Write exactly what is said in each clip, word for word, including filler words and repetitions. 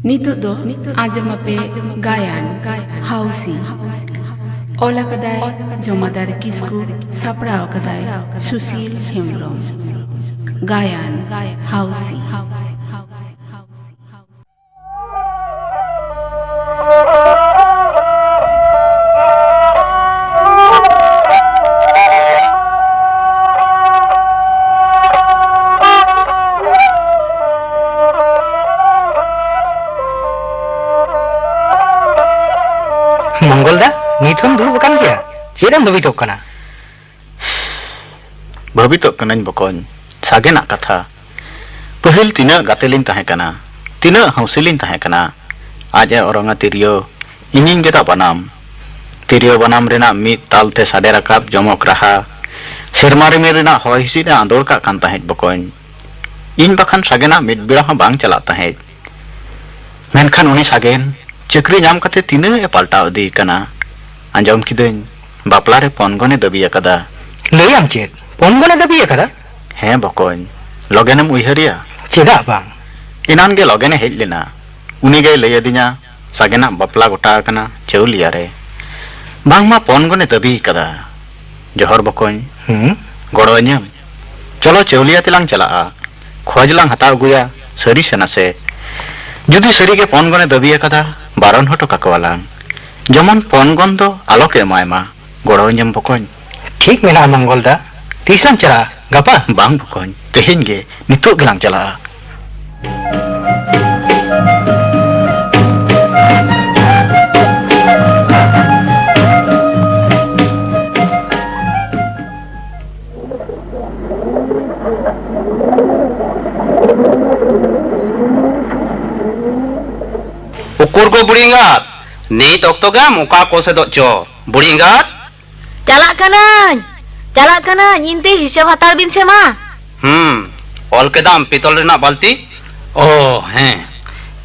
ᱱᱤᱛᱚᱜ ᱫᱚ ᱟᱸᱡᱚᱢ ᱟᱯᱮ ᱜᱟᱭᱟᱱ ᱦᱟᱣᱥᱤ᱾ ᱚᱞ ᱟᱠᱟᱫᱟᱭ ᱡᱚᱢᱟᱫᱟᱨ ᱠᱤᱥᱠᱩ, ᱥᱟᱯᱲᱟᱣ ᱟᱠᱟᱫᱟᱭ ᱥᱩᱥᱤᱞ ᱦᱮᱢᱵᱽᱨᱚᱢ᱾ ᱜᱟᱭᱟᱱ ᱦᱟᱣᱥᱤ᱾ ᱢᱚᱝᱜᱚᱞ ᱫᱟ, ᱱᱤᱛ ᱦᱚᱸᱢ ᱫᱩᱲᱩᱵ ᱟᱠᱟᱱ ᱜᱮᱭᱟ? ᱪᱮᱫ ᱮᱢ ᱵᱷᱟᱹᱵᱤᱛᱚᱜ ᱠᱟᱱᱟ? ᱵᱷᱟᱹᱵᱤᱛᱚᱜ ᱠᱟᱹᱱᱟᱹᱧ ᱵᱚᱠᱚᱧ, ᱥᱟᱜᱮᱱᱟᱜ ᱠᱟᱛᱷᱟ᱾ ᱯᱟᱹᱦᱤᱞ ᱛᱤᱱᱟᱹᱜ ᱜᱟᱛᱮ ᱞᱤᱧ ᱛᱟᱦᱮᱸ ᱠᱟᱱᱟ, ᱛᱤᱱᱟᱹᱜ ᱦᱟᱹᱣᱥᱤ ᱞᱤᱧ ᱛᱟᱦᱮᱸ ᱠᱟᱱᱟ᱾ ᱟᱡ ᱮ ᱚᱨᱚᱝᱟ ᱛᱤᱨᱭᱳ, ᱤᱧᱤᱧ ᱜᱮᱫᱟ ᱵᱟᱱᱟᱢ᱾ ᱛᱤᱨᱭᱳ ᱵᱟᱱᱟᱢ ᱨᱮᱱᱟᱜ ᱢᱤᱫ ᱛᱟᱞ ᱛᱮ ᱥᱟᱰᱮ ᱨᱟᱠᱟᱵ ᱡᱚᱢᱚᱠ ᱨᱟᱦᱟ, ᱥᱮᱨᱢᱟ ᱨᱤᱢᱤᱞ ᱨᱮᱱᱟᱜ ᱦᱚᱭ ᱦᱤᱸᱥᱤᱫ ᱮ ᱟᱸᱫᱳᱲ ᱠᱟᱜ ᱠᱟᱱ ᱛᱟᱦᱮᱸᱫ ᱵᱚᱠᱚᱧ᱾ ᱤᱧ ᱵᱟᱠᱷᱟᱱ ᱥᱟᱜᱮᱱᱟᱜ ᱢᱤᱫ ᱵᱮᱲᱟ ᱦᱚᱸ ᱵᱟᱝ ᱪᱟᱞᱟᱜ ᱛᱟᱦᱮᱸᱫ᱾ ᱢᱮᱱᱠᱷᱟᱱ ᱩᱱᱤ ᱥᱟᱜᱮᱱ ᱪᱟᱹᱠᱨᱤ ᱧᱟᱢ ᱠᱟᱛᱮ ᱛᱤᱱᱟᱹᱜ ᱮ ᱯᱟᱞᱴᱟᱣ ᱤᱫᱤ ᱠᱟᱱᱟ᱾ ᱟᱸᱡᱚᱢ ᱠᱤᱫᱟᱹᱧ ᱵᱟᱯᱞᱟ ᱨᱮ ᱯᱚᱱᱜᱚᱱ ᱮ ᱫᱟᱹᱵᱤ ᱟᱠᱟᱫᱟ᱾ ᱞᱟᱹᱭᱟᱢ ᱪᱮᱫ? ᱯᱚᱱᱜᱚᱱ ᱮ ᱫᱟᱹᱵᱤ ᱟᱠᱟᱫᱟ? ᱦᱮᱸ ᱵᱚᱠᱚᱧ, ᱞᱚᱜᱮᱱᱮᱢ ᱩᱭᱦᱟᱹᱨᱮᱭᱟ? ᱪᱮᱫᱟᱜ ᱵᱟᱝ? ᱮᱱᱟᱱ ᱜᱮ ᱞᱚᱜᱮᱱᱮ ᱦᱮᱡ ᱞᱮᱱᱟ᱾ ᱩᱱᱤ ᱜᱮᱭ ᱞᱟᱹᱭ ᱟᱹᱫᱤᱧᱟ ᱥᱟᱜᱮᱱᱟᱜ ᱵᱟᱯᱞᱟ ᱜᱚᱴᱟ ᱟᱠᱟᱱᱟ ᱪᱟᱹᱣᱞᱤᱭᱟ ᱨᱮ᱾ ᱵᱟᱝᱢᱟ ᱯᱚᱱᱜᱚᱱ ᱮ ᱫᱟᱹᱵᱤ ᱟᱠᱟᱫᱟ᱾ ᱡᱚᱦᱚᱨ ᱵᱚᱠᱚᱧ᱾ ᱦᱩᱸ? ᱜᱚᱲᱚ ᱟᱹᱧᱟᱹᱢ? ᱪᱚᱞᱚ ᱪᱟᱹᱣᱞᱤᱭᱟ ᱛᱮᱞᱟᱝ ᱪᱟᱞᱟᱜᱼᱟ᱾ ᱠᱷᱚᱡᱽ ᱞᱟᱝ ᱦᱟᱛᱟᱣ ᱟᱹᱜᱩᱭᱟ ᱥᱟᱹᱨᱤ ᱥᱮ ᱱᱟᱥᱮ᱾ ᱡᱩᱫᱤ ᱥᱟᱹᱨᱤ ᱜᱮ ᱯᱚᱱᱜᱚᱱ ᱮ ᱫᱟᱹᱵᱤ ᱟᱠᱟᱫᱟ, ᱵᱟᱨᱚᱱ ᱦᱚᱴᱚ ᱠᱟᱠᱚᱣᱟᱞᱟᱝ᱾ ᱡᱮᱢᱚᱱ ᱯᱚᱱᱜᱚᱱ ᱫᱚ ᱟᱞᱚ ᱠᱚ ᱮᱢᱟᱭ ᱢᱟ᱾ ᱜᱚᱲᱚ ᱟᱹᱧᱟᱹᱢ ᱵᱚᱠᱚᱧ? ᱴᱷᱤᱠ ᱢᱮᱱᱟᱜᱼᱟ ᱢᱚᱝᱜᱚᱞ ᱫᱟ᱾ ᱛᱤᱥ ᱞᱟᱝ ᱪᱟᱞᱟᱜᱼᱟ? ᱜᱟᱯᱟ? ᱵᱟᱝ ᱵᱚᱠᱚᱧ, ᱛᱮᱦᱮᱧ ᱜᱮ, ᱱᱤᱛᱚᱜ ᱜᱮᱞᱟᱝ ᱪᱟᱞᱟᱜᱼᱟ᱾ ᱩᱠᱩᱨ ᱜᱚ ᱵᱩᱲᱤ ᱮᱸᱜᱟᱛ, ᱱᱤᱛ ᱚᱠᱛᱚ ᱜᱮᱢ ᱚᱠᱟ ᱠᱚ ᱥᱮᱫᱚᱜ ᱪᱚ? ᱵᱩᱲᱤ ᱮᱸᱜᱟᱛ! ᱪᱟᱞᱟᱜ ᱠᱟᱹᱱᱟᱹᱧ, ᱪᱟᱞᱟᱜ ᱠᱟᱹᱱᱟᱹᱧ, ᱤᱧ ᱛᱮ ᱦᱤᱥᱟᱹᱵ ᱦᱟᱛᱟᱲ ᱵᱤᱱ ᱥᱮ ᱢᱟ᱾ ᱦᱩᱸ, ᱚᱞ ᱠᱮᱫᱟᱢ ᱯᱤᱛᱚᱞ ᱨᱮᱱᱟᱜ ᱵᱟᱹᱞᱛᱤ? ᱚ, ᱦᱮᱸ,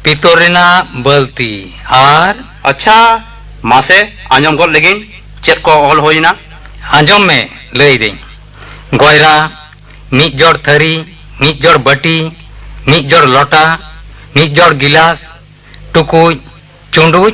ᱯᱤᱛᱚᱞ ᱨᱮᱱᱟᱜ ᱵᱟᱹᱞᱛᱤ ᱟᱨ ᱟᱪᱪᱷᱟ, ᱢᱟᱥᱮ ᱟᱸᱡᱚᱢ ᱜᱚᱫ ᱞᱮᱜᱤᱧ, ᱪᱮᱫ ᱠᱚ ᱚᱞ ᱦᱩᱭᱱᱟ? ᱟᱸᱡᱚᱢ ᱢᱮ, ᱞᱟᱹᱭ ᱫᱟᱹᱧ᱾ ᱜᱚᱭᱨᱟ, ᱢᱤᱫ ᱡᱚᱲ ᱛᱷᱟᱹᱨᱤ, ᱢᱤᱫ ᱡᱚᱲ ᱵᱟᱹᱴᱤ, ᱢᱤᱫ ᱡᱚᱲ ᱞᱚᱴᱟ, ᱢᱤᱫ ᱡᱚᱲ ᱜᱤᱞᱟᱥ, ᱴᱩᱠᱩᱡ, ᱪᱩᱸᱰᱩᱡ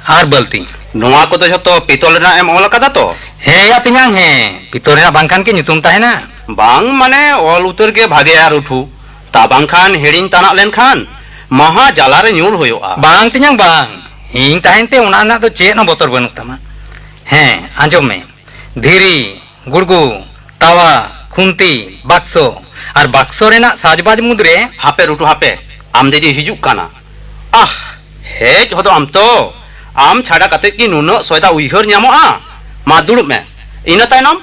ᱟᱨ ᱵᱟᱹᱞᱛᱤ᱾ ᱱᱚᱣᱟ ᱠᱚᱫᱚ ᱡᱷᱚᱛᱚ ᱯᱤᱛᱚᱞ ᱨᱮᱱᱟᱜ ᱮᱢ ᱚᱞ ᱟᱠᱟᱫᱟ ᱛᱚ? ᱦᱮᱸ ᱭᱟ ᱛᱮᱧᱟᱝ, ᱦᱮᱸ, ᱯᱤᱛᱚᱞ ᱨᱮᱱᱟᱜ ᱵᱟᱝᱠᱷᱟᱱ ᱠᱤ ᱧᱩᱛᱩᱢ ᱛᱟᱦᱮᱱᱟ? ᱵᱟᱝ, ᱢᱟᱱᱮ ᱚᱞ ᱩᱛᱟᱹᱨ ᱜᱮ ᱵᱷᱟᱜᱮᱭᱟ ᱨᱩᱴᱷᱩ, ᱛᱟ ᱵᱟᱝᱠᱷᱟᱱ ᱦᱤᱲᱤᱧ ᱛᱟᱱᱟᱜ ᱞᱮᱱᱠᱷᱟᱱ ᱢᱟᱦᱟ ᱡᱟᱞᱟ ᱨᱮ ᱧᱩᱨ ᱦᱩᱭᱩᱜᱼᱟ᱾ ᱵᱟᱝ ᱛᱮᱧᱟᱝ ᱵᱟᱝ, ᱤᱧ ᱛᱟᱦᱮᱱ ᱛᱮ ᱚᱱᱟ ᱨᱮᱱᱟᱜ ᱫᱚ ᱪᱮᱫ ᱦᱚᱸ ᱵᱚᱛᱚᱨ ᱵᱟᱹᱱᱩᱜ ᱛᱟᱢᱟ᱾ ᱦᱮᱸ, ᱟᱸᱡᱚᱢ ᱢᱮ, ᱫᱷᱤᱨᱤ, ᱜᱩᱲᱜᱩ, ᱛᱟᱣᱟ, ᱠᱷᱩᱱᱴᱤ, ᱵᱟᱠᱥᱚ, ᱟᱨ ᱵᱟᱠᱥᱚ ᱨᱮᱱᱟᱜ ᱥᱟᱡᱽᱵᱟᱡᱽ ᱢᱩᱫᱽᱨᱮ ᱦᱟᱯᱮ ᱨᱩᱴᱩ ᱦᱟᱯᱮ, ᱟᱢ ᱫᱮᱡᱮ ᱦᱤᱡᱩᱜ ᱠᱟᱱᱟ᱾ ᱟᱦ, ᱦᱮᱡ ᱦᱚᱫᱚᱜ ᱟᱢ ᱛᱚ? ᱟᱢ ᱪᱷᱟᱰᱟ ᱠᱟᱛᱮ ᱠᱤ ᱱᱩᱱᱟᱹᱜ ᱥᱚᱭᱫᱟ ᱩᱭᱦᱟᱹᱨ ᱧᱟᱢᱚᱜᱼᱟ? ᱢᱟ ᱫᱩᱲᱩᱵ ᱢᱮ, ᱤᱱᱟᱹ ᱛᱟᱭᱱᱚᱢ᱾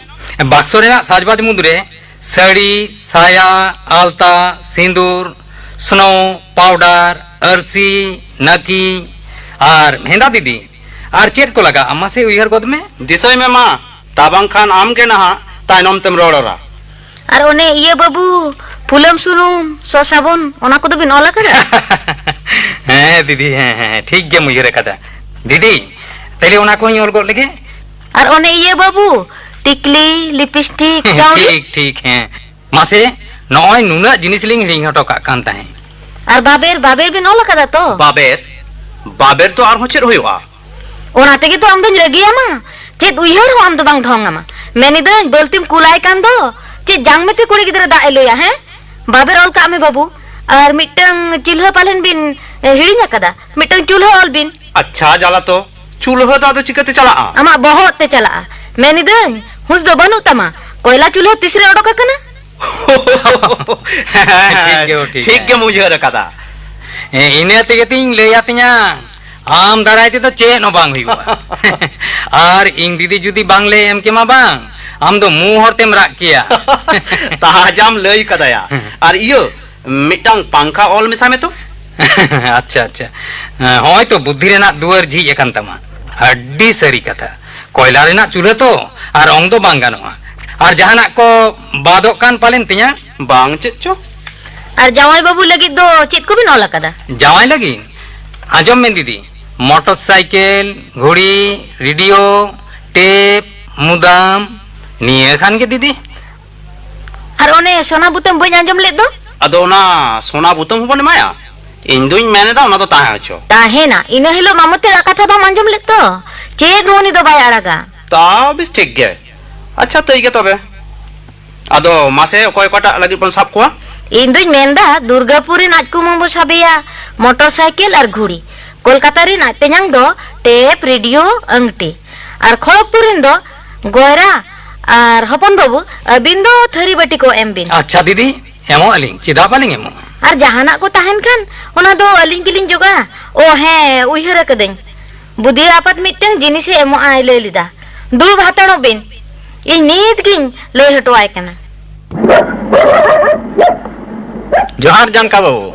ᱵᱟᱠᱥᱚ ᱨᱮᱱᱟᱜ ᱥᱟᱡᱽᱵᱟᱡᱽ ᱢᱩᱫᱽᱨᱮ ᱥᱟᱹᱲᱤ, ᱥᱟᱭᱟ, ᱟᱞᱛᱟ, ᱥᱤᱸᱫᱩᱨ, ᱥᱱᱳ, ᱯᱟᱣᱰᱟᱨ, ᱟᱹᱨᱥᱤ, ᱱᱟᱹᱠᱤ ᱟᱨ ᱦᱮᱸᱫᱟ ᱫᱤᱫᱤ᱾ ᱟᱨ ᱪᱮᱫ ᱠᱚ ᱞᱟᱜᱟᱜᱼᱟ, ᱢᱟᱥᱮ ᱩᱭᱦᱟᱹᱨ ᱜᱚᱫ ᱢᱮ᱾ ᱫᱤᱥᱟᱹᱭ ᱢᱮ ᱢᱟ, ᱛᱟ ᱵᱟᱝᱠᱷᱟᱱ ᱟᱢ ᱜᱮ ᱱᱟᱦᱟᱜ ᱛᱟᱭᱱᱚᱢ ᱛᱮᱢ ᱨᱚᱲᱟ᱾ ᱟᱨ ᱚᱱᱮ ᱤᱭᱟᱹ ᱵᱟᱹᱵᱩ, ᱯᱷᱩᱞᱟᱹᱢ ᱥᱩᱱᱩᱢ, ᱥᱚ ᱥᱟᱵᱚᱱ, ᱚᱱᱟ ᱠᱚᱫᱚ ᱵᱤᱱ ᱚᱞ ᱟᱠᱟᱫᱟ? ᱦᱮᱸ ᱫᱤᱫᱤ, ᱦᱮᱸ, ᱦᱮᱸ, ᱦᱮᱸ, ᱴᱷᱤᱠ ᱜᱮᱢ ᱩᱭᱦᱟᱹᱨ ᱟᱠᱟᱫᱟ᱾ ᱫᱤᱫᱤ, ᱛᱟᱦᱞᱮ ᱚᱱᱟ ᱠᱚᱦᱚᱸᱧ ᱚᱞ ᱜᱚᱫ ᱞᱮᱜᱮ᱾ ᱟᱨ ᱚᱱᱮ ᱤᱭᱟᱹ ᱵᱟᱹᱵᱩ, ᱴᱤᱠᱞᱤ, ᱞᱤᱯᱤᱥᱴᱤᱠ, ᱪᱟᱣᱲᱤ᱾ ᱴᱷᱤᱠ, ᱴᱷᱤᱠ, ᱦᱮᱸ᱾ ᱢᱟᱥᱮ, ᱱᱚᱜᱼᱚᱭ ᱱᱩᱱᱟᱹᱜ ᱡᱤᱱᱤᱥ ᱞᱤᱧ ᱦᱤᱲᱤᱧ ᱦᱚᱴᱚ ᱠᱟᱜ ᱠᱟᱱ ᱛᱟᱦᱮᱸᱫ᱾ ᱟᱨ ᱵᱟᱵᱮᱨ, ᱵᱟᱵᱮᱨ ᱵᱤᱱ ᱚᱞ ᱟᱠᱟᱫᱟ ᱛᱚ? ᱵᱟᱵᱮᱨ? ᱵᱟᱵᱮᱨ ᱫᱚ ᱟᱨᱦᱚᱸ ᱪᱮᱫ ᱦᱩᱭᱩᱜᱼᱟ? ᱚᱱᱟ ᱛᱮᱜᱮ ᱛᱚ ᱟᱢ ᱫᱚᱧ ᱨᱟᱹᱜᱤᱭᱟᱢᱟ᱾ ᱪᱮᱫ ᱩᱭᱦᱟᱹᱨ ᱦᱚᱸ ᱟᱢ ᱫᱚ ᱵᱟᱝ ᱰᱷᱚᱝ ᱟᱢᱟ᱾ ᱢᱮᱱᱤᱫᱟᱹᱧ, ᱵᱟᱹᱞᱛᱤᱢ ᱠᱩᱞᱟᱭ ᱠᱟᱱ ᱫᱚ᱾ ᱪᱮᱫ ᱡᱟᱝ ᱢᱮᱛᱮ ᱠᱩᱲᱤ ᱜᱤᱫᱽᱨᱟᱹ ᱫᱟᱜ ᱮ ᱞᱩᱭᱟ, ᱦᱮᱸ? ᱵᱟᱵᱮᱨ ᱚᱞ ᱠᱟᱜ ᱢᱮ ᱵᱟᱹᱵᱩ᱾ ᱟᱨ ᱢᱤᱫᱴᱟᱝ ᱪᱩᱞᱦᱟᱹ ᱯᱟᱞᱮᱱ ᱵᱤᱱ, ᱮ, ᱦᱤᱲᱤᱧ ᱟᱠᱟᱫᱟ? ᱢᱤᱫᱴᱟᱝ ᱪᱩᱞᱦᱟᱹ ᱚᱞ ᱵᱤᱱ᱾ ᱟᱪᱪᱷᱟ, ᱡᱟᱞᱟ ᱛᱚ, ᱪᱩᱞᱦᱟᱹ ᱫᱚ ᱟᱫᱚ ᱪᱤᱠᱟᱹᱛᱮ ᱪᱟᱞᱟᱜᱼᱟ? ᱟᱢᱟᱜ ᱵᱚᱦᱚᱜ ᱛᱮ ᱪᱟᱞᱟᱜᱼᱟ᱾ ᱢᱮᱱᱤᱫᱟᱹᱧ, ᱦᱩᱸᱥ ᱫᱚ ᱵᱟᱹᱱᱩᱜ ᱛᱟᱢᱟ᱾ ᱠᱚᱭᱞᱟ ᱪᱩᱞᱦᱟᱹ ᱛᱤᱥ ᱨᱮ ᱚᱰᱚᱠ ᱟᱠᱟᱱᱟ? ᱴᱷᱤᱠ ᱜᱮ, ᱴᱷᱤᱠ ᱴᱷᱤᱠ ᱜᱮ᱾ ᱜᱮᱢ ᱩᱭᱦᱟᱹᱨ ᱟᱠᱟᱫᱟ᱾ ᱦᱮᱸ, ᱤᱱᱟᱹ ᱛᱮᱜᱮ ᱛᱤᱧ ᱞᱟᱹᱭ ᱟᱯᱮᱭᱟ, ᱟᱢ ᱫᱟᱨᱟᱭ ᱛᱮᱫᱚ ᱪᱮᱫ ᱦᱚᱸ ᱵᱟᱝ ᱦᱩᱭᱩᱜᱼᱟ᱾ ᱟᱨ ᱤᱧ ᱫᱤᱫᱤ ᱡᱩᱫᱤ ᱵᱟᱝ ᱞᱮ ᱮᱢ ᱠᱮᱢᱟ ᱵᱟᱝ, ᱟᱢ ᱫᱚ ᱢᱩ ᱦᱚᱲ ᱛᱮᱢ ᱨᱟᱜ ᱠᱮᱭᱟ᱾ ᱛᱟᱡᱟᱢ ᱞᱟᱹᱭ ᱠᱟᱫᱟᱭᱟ᱾ ᱟᱨ ᱤᱭᱟᱹ, ᱢᱤᱫᱴᱟᱝ ᱯᱟᱝᱠᱷᱟ ᱚᱞ ᱢᱮᱥᱟᱭ ᱢᱮ ᱛᱚ᱾ ᱟᱪᱪᱷᱟ, ᱟᱪᱪᱷᱟ᱾ ᱦᱮᱸ, ᱦᱚᱸᱜᱼᱚᱭ ᱛᱚ ᱵᱩᱫᱽᱫᱷᱤ ᱨᱮᱱᱟᱜ ᱫᱩᱣᱟᱹᱨ ᱡᱷᱤᱡ ᱟᱠᱟᱱ ᱛᱟᱢᱟ᱾ ᱟᱹᱰᱤ ᱥᱟᱹᱨᱤ ᱠᱟᱛᱷᱟ᱾ ᱠᱚᱭᱞᱟ ᱨᱮᱱᱟᱜ ᱪᱩᱞᱦᱟᱹ ᱛᱚ, ᱟᱨ ᱚᱝ ᱫᱚ ᱵᱟᱝ ᱜᱟᱱᱚᱜᱼᱟ᱾ ᱟᱨ ᱡᱟᱦᱟᱱᱟᱜ ᱠᱚ ᱵᱟᱫᱚᱜ ᱠᱟᱱ ᱯᱟᱞᱮᱱ ᱛᱤᱧᱟ? ᱵᱟᱝ, ᱪᱮᱫ ᱪᱚ? ᱟᱨ ᱡᱟᱶᱟᱭ ᱵᱟᱹᱵᱩ ᱞᱟᱹᱜᱤᱫ ᱫᱚ ᱪᱮᱫ ᱠᱚᱵᱤᱱ ᱚᱞ ᱟᱠᱟᱫᱟ? ᱡᱟᱶᱟᱭ ᱞᱟᱹᱜᱤᱫ? ᱟᱸᱡᱚᱢ ᱢᱮ ᱫᱤᱫᱤ, ᱢᱚᱴᱚᱨ ᱥᱟᱭᱠᱮᱞ, ᱜᱷᱩᱲᱤ, ᱨᱮᱰᱤᱭᱳ, ᱴᱮᱯ, ᱢᱩᱫᱟᱢ, ᱱᱤᱭᱟᱹ ᱠᱷᱟᱱ ᱜᱮ ᱫᱤᱫᱤ᱾ ᱟᱨ ᱚᱱᱮ ᱥᱚᱱᱟ ᱵᱩᱛᱟᱹᱢ ᱵᱟᱹᱧ ᱟᱸᱡᱚᱢ ᱞᱮᱫ ᱫᱚ? ᱟᱫᱚ ᱚᱱᱟ ᱥᱚᱱᱟ ᱵᱩᱛᱟᱹᱢ ᱦᱚᱸᱵᱚᱱ ᱮᱢᱟᱭᱟ? ᱤᱧ ᱫᱩᱧ ᱢᱮᱱ ᱮᱫᱟ ᱚᱱᱟ ᱫᱚ ᱛᱟᱦᱮᱸ ᱦᱚᱪᱚ᱾ ᱛᱟᱦᱮᱱᱟ᱾ ᱤᱱᱟᱹ ᱦᱤᱞᱳᱜ ᱢᱟᱢᱚ ᱛᱮᱫᱟᱜ ᱠᱟᱛᱷᱟ ᱵᱟᱢ ᱟᱸᱡᱚᱢ ᱞᱮᱫ ᱛᱚ? ᱪᱮᱫ ᱦᱚᱸ ᱩᱱᱤ ᱫᱚ ᱵᱟᱭ ᱟᱲᱟᱜᱟ᱾ ᱛᱟᱣ ᱵᱮᱥ ᱴᱷᱤᱠ ᱜᱮ᱾ ᱟᱪᱪᱷᱟ, ᱛᱟᱹᱭ ᱜᱮ ᱛᱚᱵᱮ᱾ ᱟᱫᱚ ᱢᱟᱥᱮ, ᱚᱠᱚᱭ ᱚᱠᱟᱴᱟᱜ ᱞᱟᱹᱜᱤᱫ ᱵᱚᱱ ᱥᱟᱵ ᱠᱚᱣᱟ? ᱤᱧ ᱫᱩᱧ ᱢᱮᱱᱫᱟ, ᱫᱩᱨᱜᱟᱯᱩᱨ ᱨᱮᱱ ᱟᱡ ᱠᱩᱢᱟᱹᱝ ᱵᱚ ᱥᱟᱵᱮᱭᱟ ᱢᱚᱴᱚᱨ ᱥᱟᱭᱠᱮᱞ ᱟᱨ ᱜᱷᱩᱲᱤ᱾ ᱠᱳᱞᱠᱟᱛᱟ ᱨᱮᱱ ᱟᱡ ᱛᱮᱧᱟᱝ ᱫᱚ ᱴᱮᱯ, ᱨᱮᱰᱤᱭᱳ, ᱟᱹᱝᱴᱤ᱾ ᱟᱨ ᱠᱷᱚᱲᱚᱜᱽᱯᱩᱨ ᱨᱮᱱ ᱫᱚ ᱜᱚᱭᱨᱟ᱾ ᱟᱨ ᱦᱚᱯᱚᱱ ᱵᱟᱹᱵᱩ, ᱟᱹᱵᱤᱱ ᱫᱚ ᱛᱷᱟᱹᱨᱤ ᱵᱟᱹᱴᱤ ᱠᱚ ᱮᱢ ᱵᱤᱱ᱾ ᱟᱪᱪᱷᱟ ᱫᱤᱫᱤ, ᱮᱢᱚᱜ ᱟᱹᱞᱤᱧ, ᱪᱮᱫᱟᱜ ᱵᱟᱹᱞᱤᱧ ᱮᱢᱚᱜᱼᱟ? ᱟᱨ ᱡᱟᱦᱟᱱᱟᱜ ᱠᱚ ᱛᱟᱦᱮᱱ ᱠᱷᱟᱱ, ᱚᱱᱟ ᱫᱚ ᱟᱹᱞᱤᱧ ᱜᱮᱞᱤᱧ ᱡᱚᱜᱟᱲᱟ᱾ ᱳ ᱦᱮᱸ, ᱩᱭᱦᱟᱹᱨ ᱟᱠᱟᱫᱟᱹᱧ, ᱵᱩᱫᱤᱭᱟᱹ ᱟᱯᱟᱛ ᱢᱤᱫᱴᱟᱝ ᱡᱤᱱᱤᱥᱮ ᱮᱢᱚᱜᱼᱟᱭ ᱞᱟᱹᱭ ᱞᱮᱫᱟ᱾ ᱫᱩᱲᱩᱵ ᱦᱟᱛᱟᱲᱚᱜ ᱵᱤᱱ, ᱤᱧ ᱱᱤᱛ ᱜᱤᱧ ᱞᱟᱹᱭ ᱦᱚᱴᱚ ᱟᱭ ᱠᱟᱱᱟ᱾ ᱡᱚᱦᱟᱨ ᱡᱟᱱᱠᱟ ᱵᱟᱹᱵᱩ᱾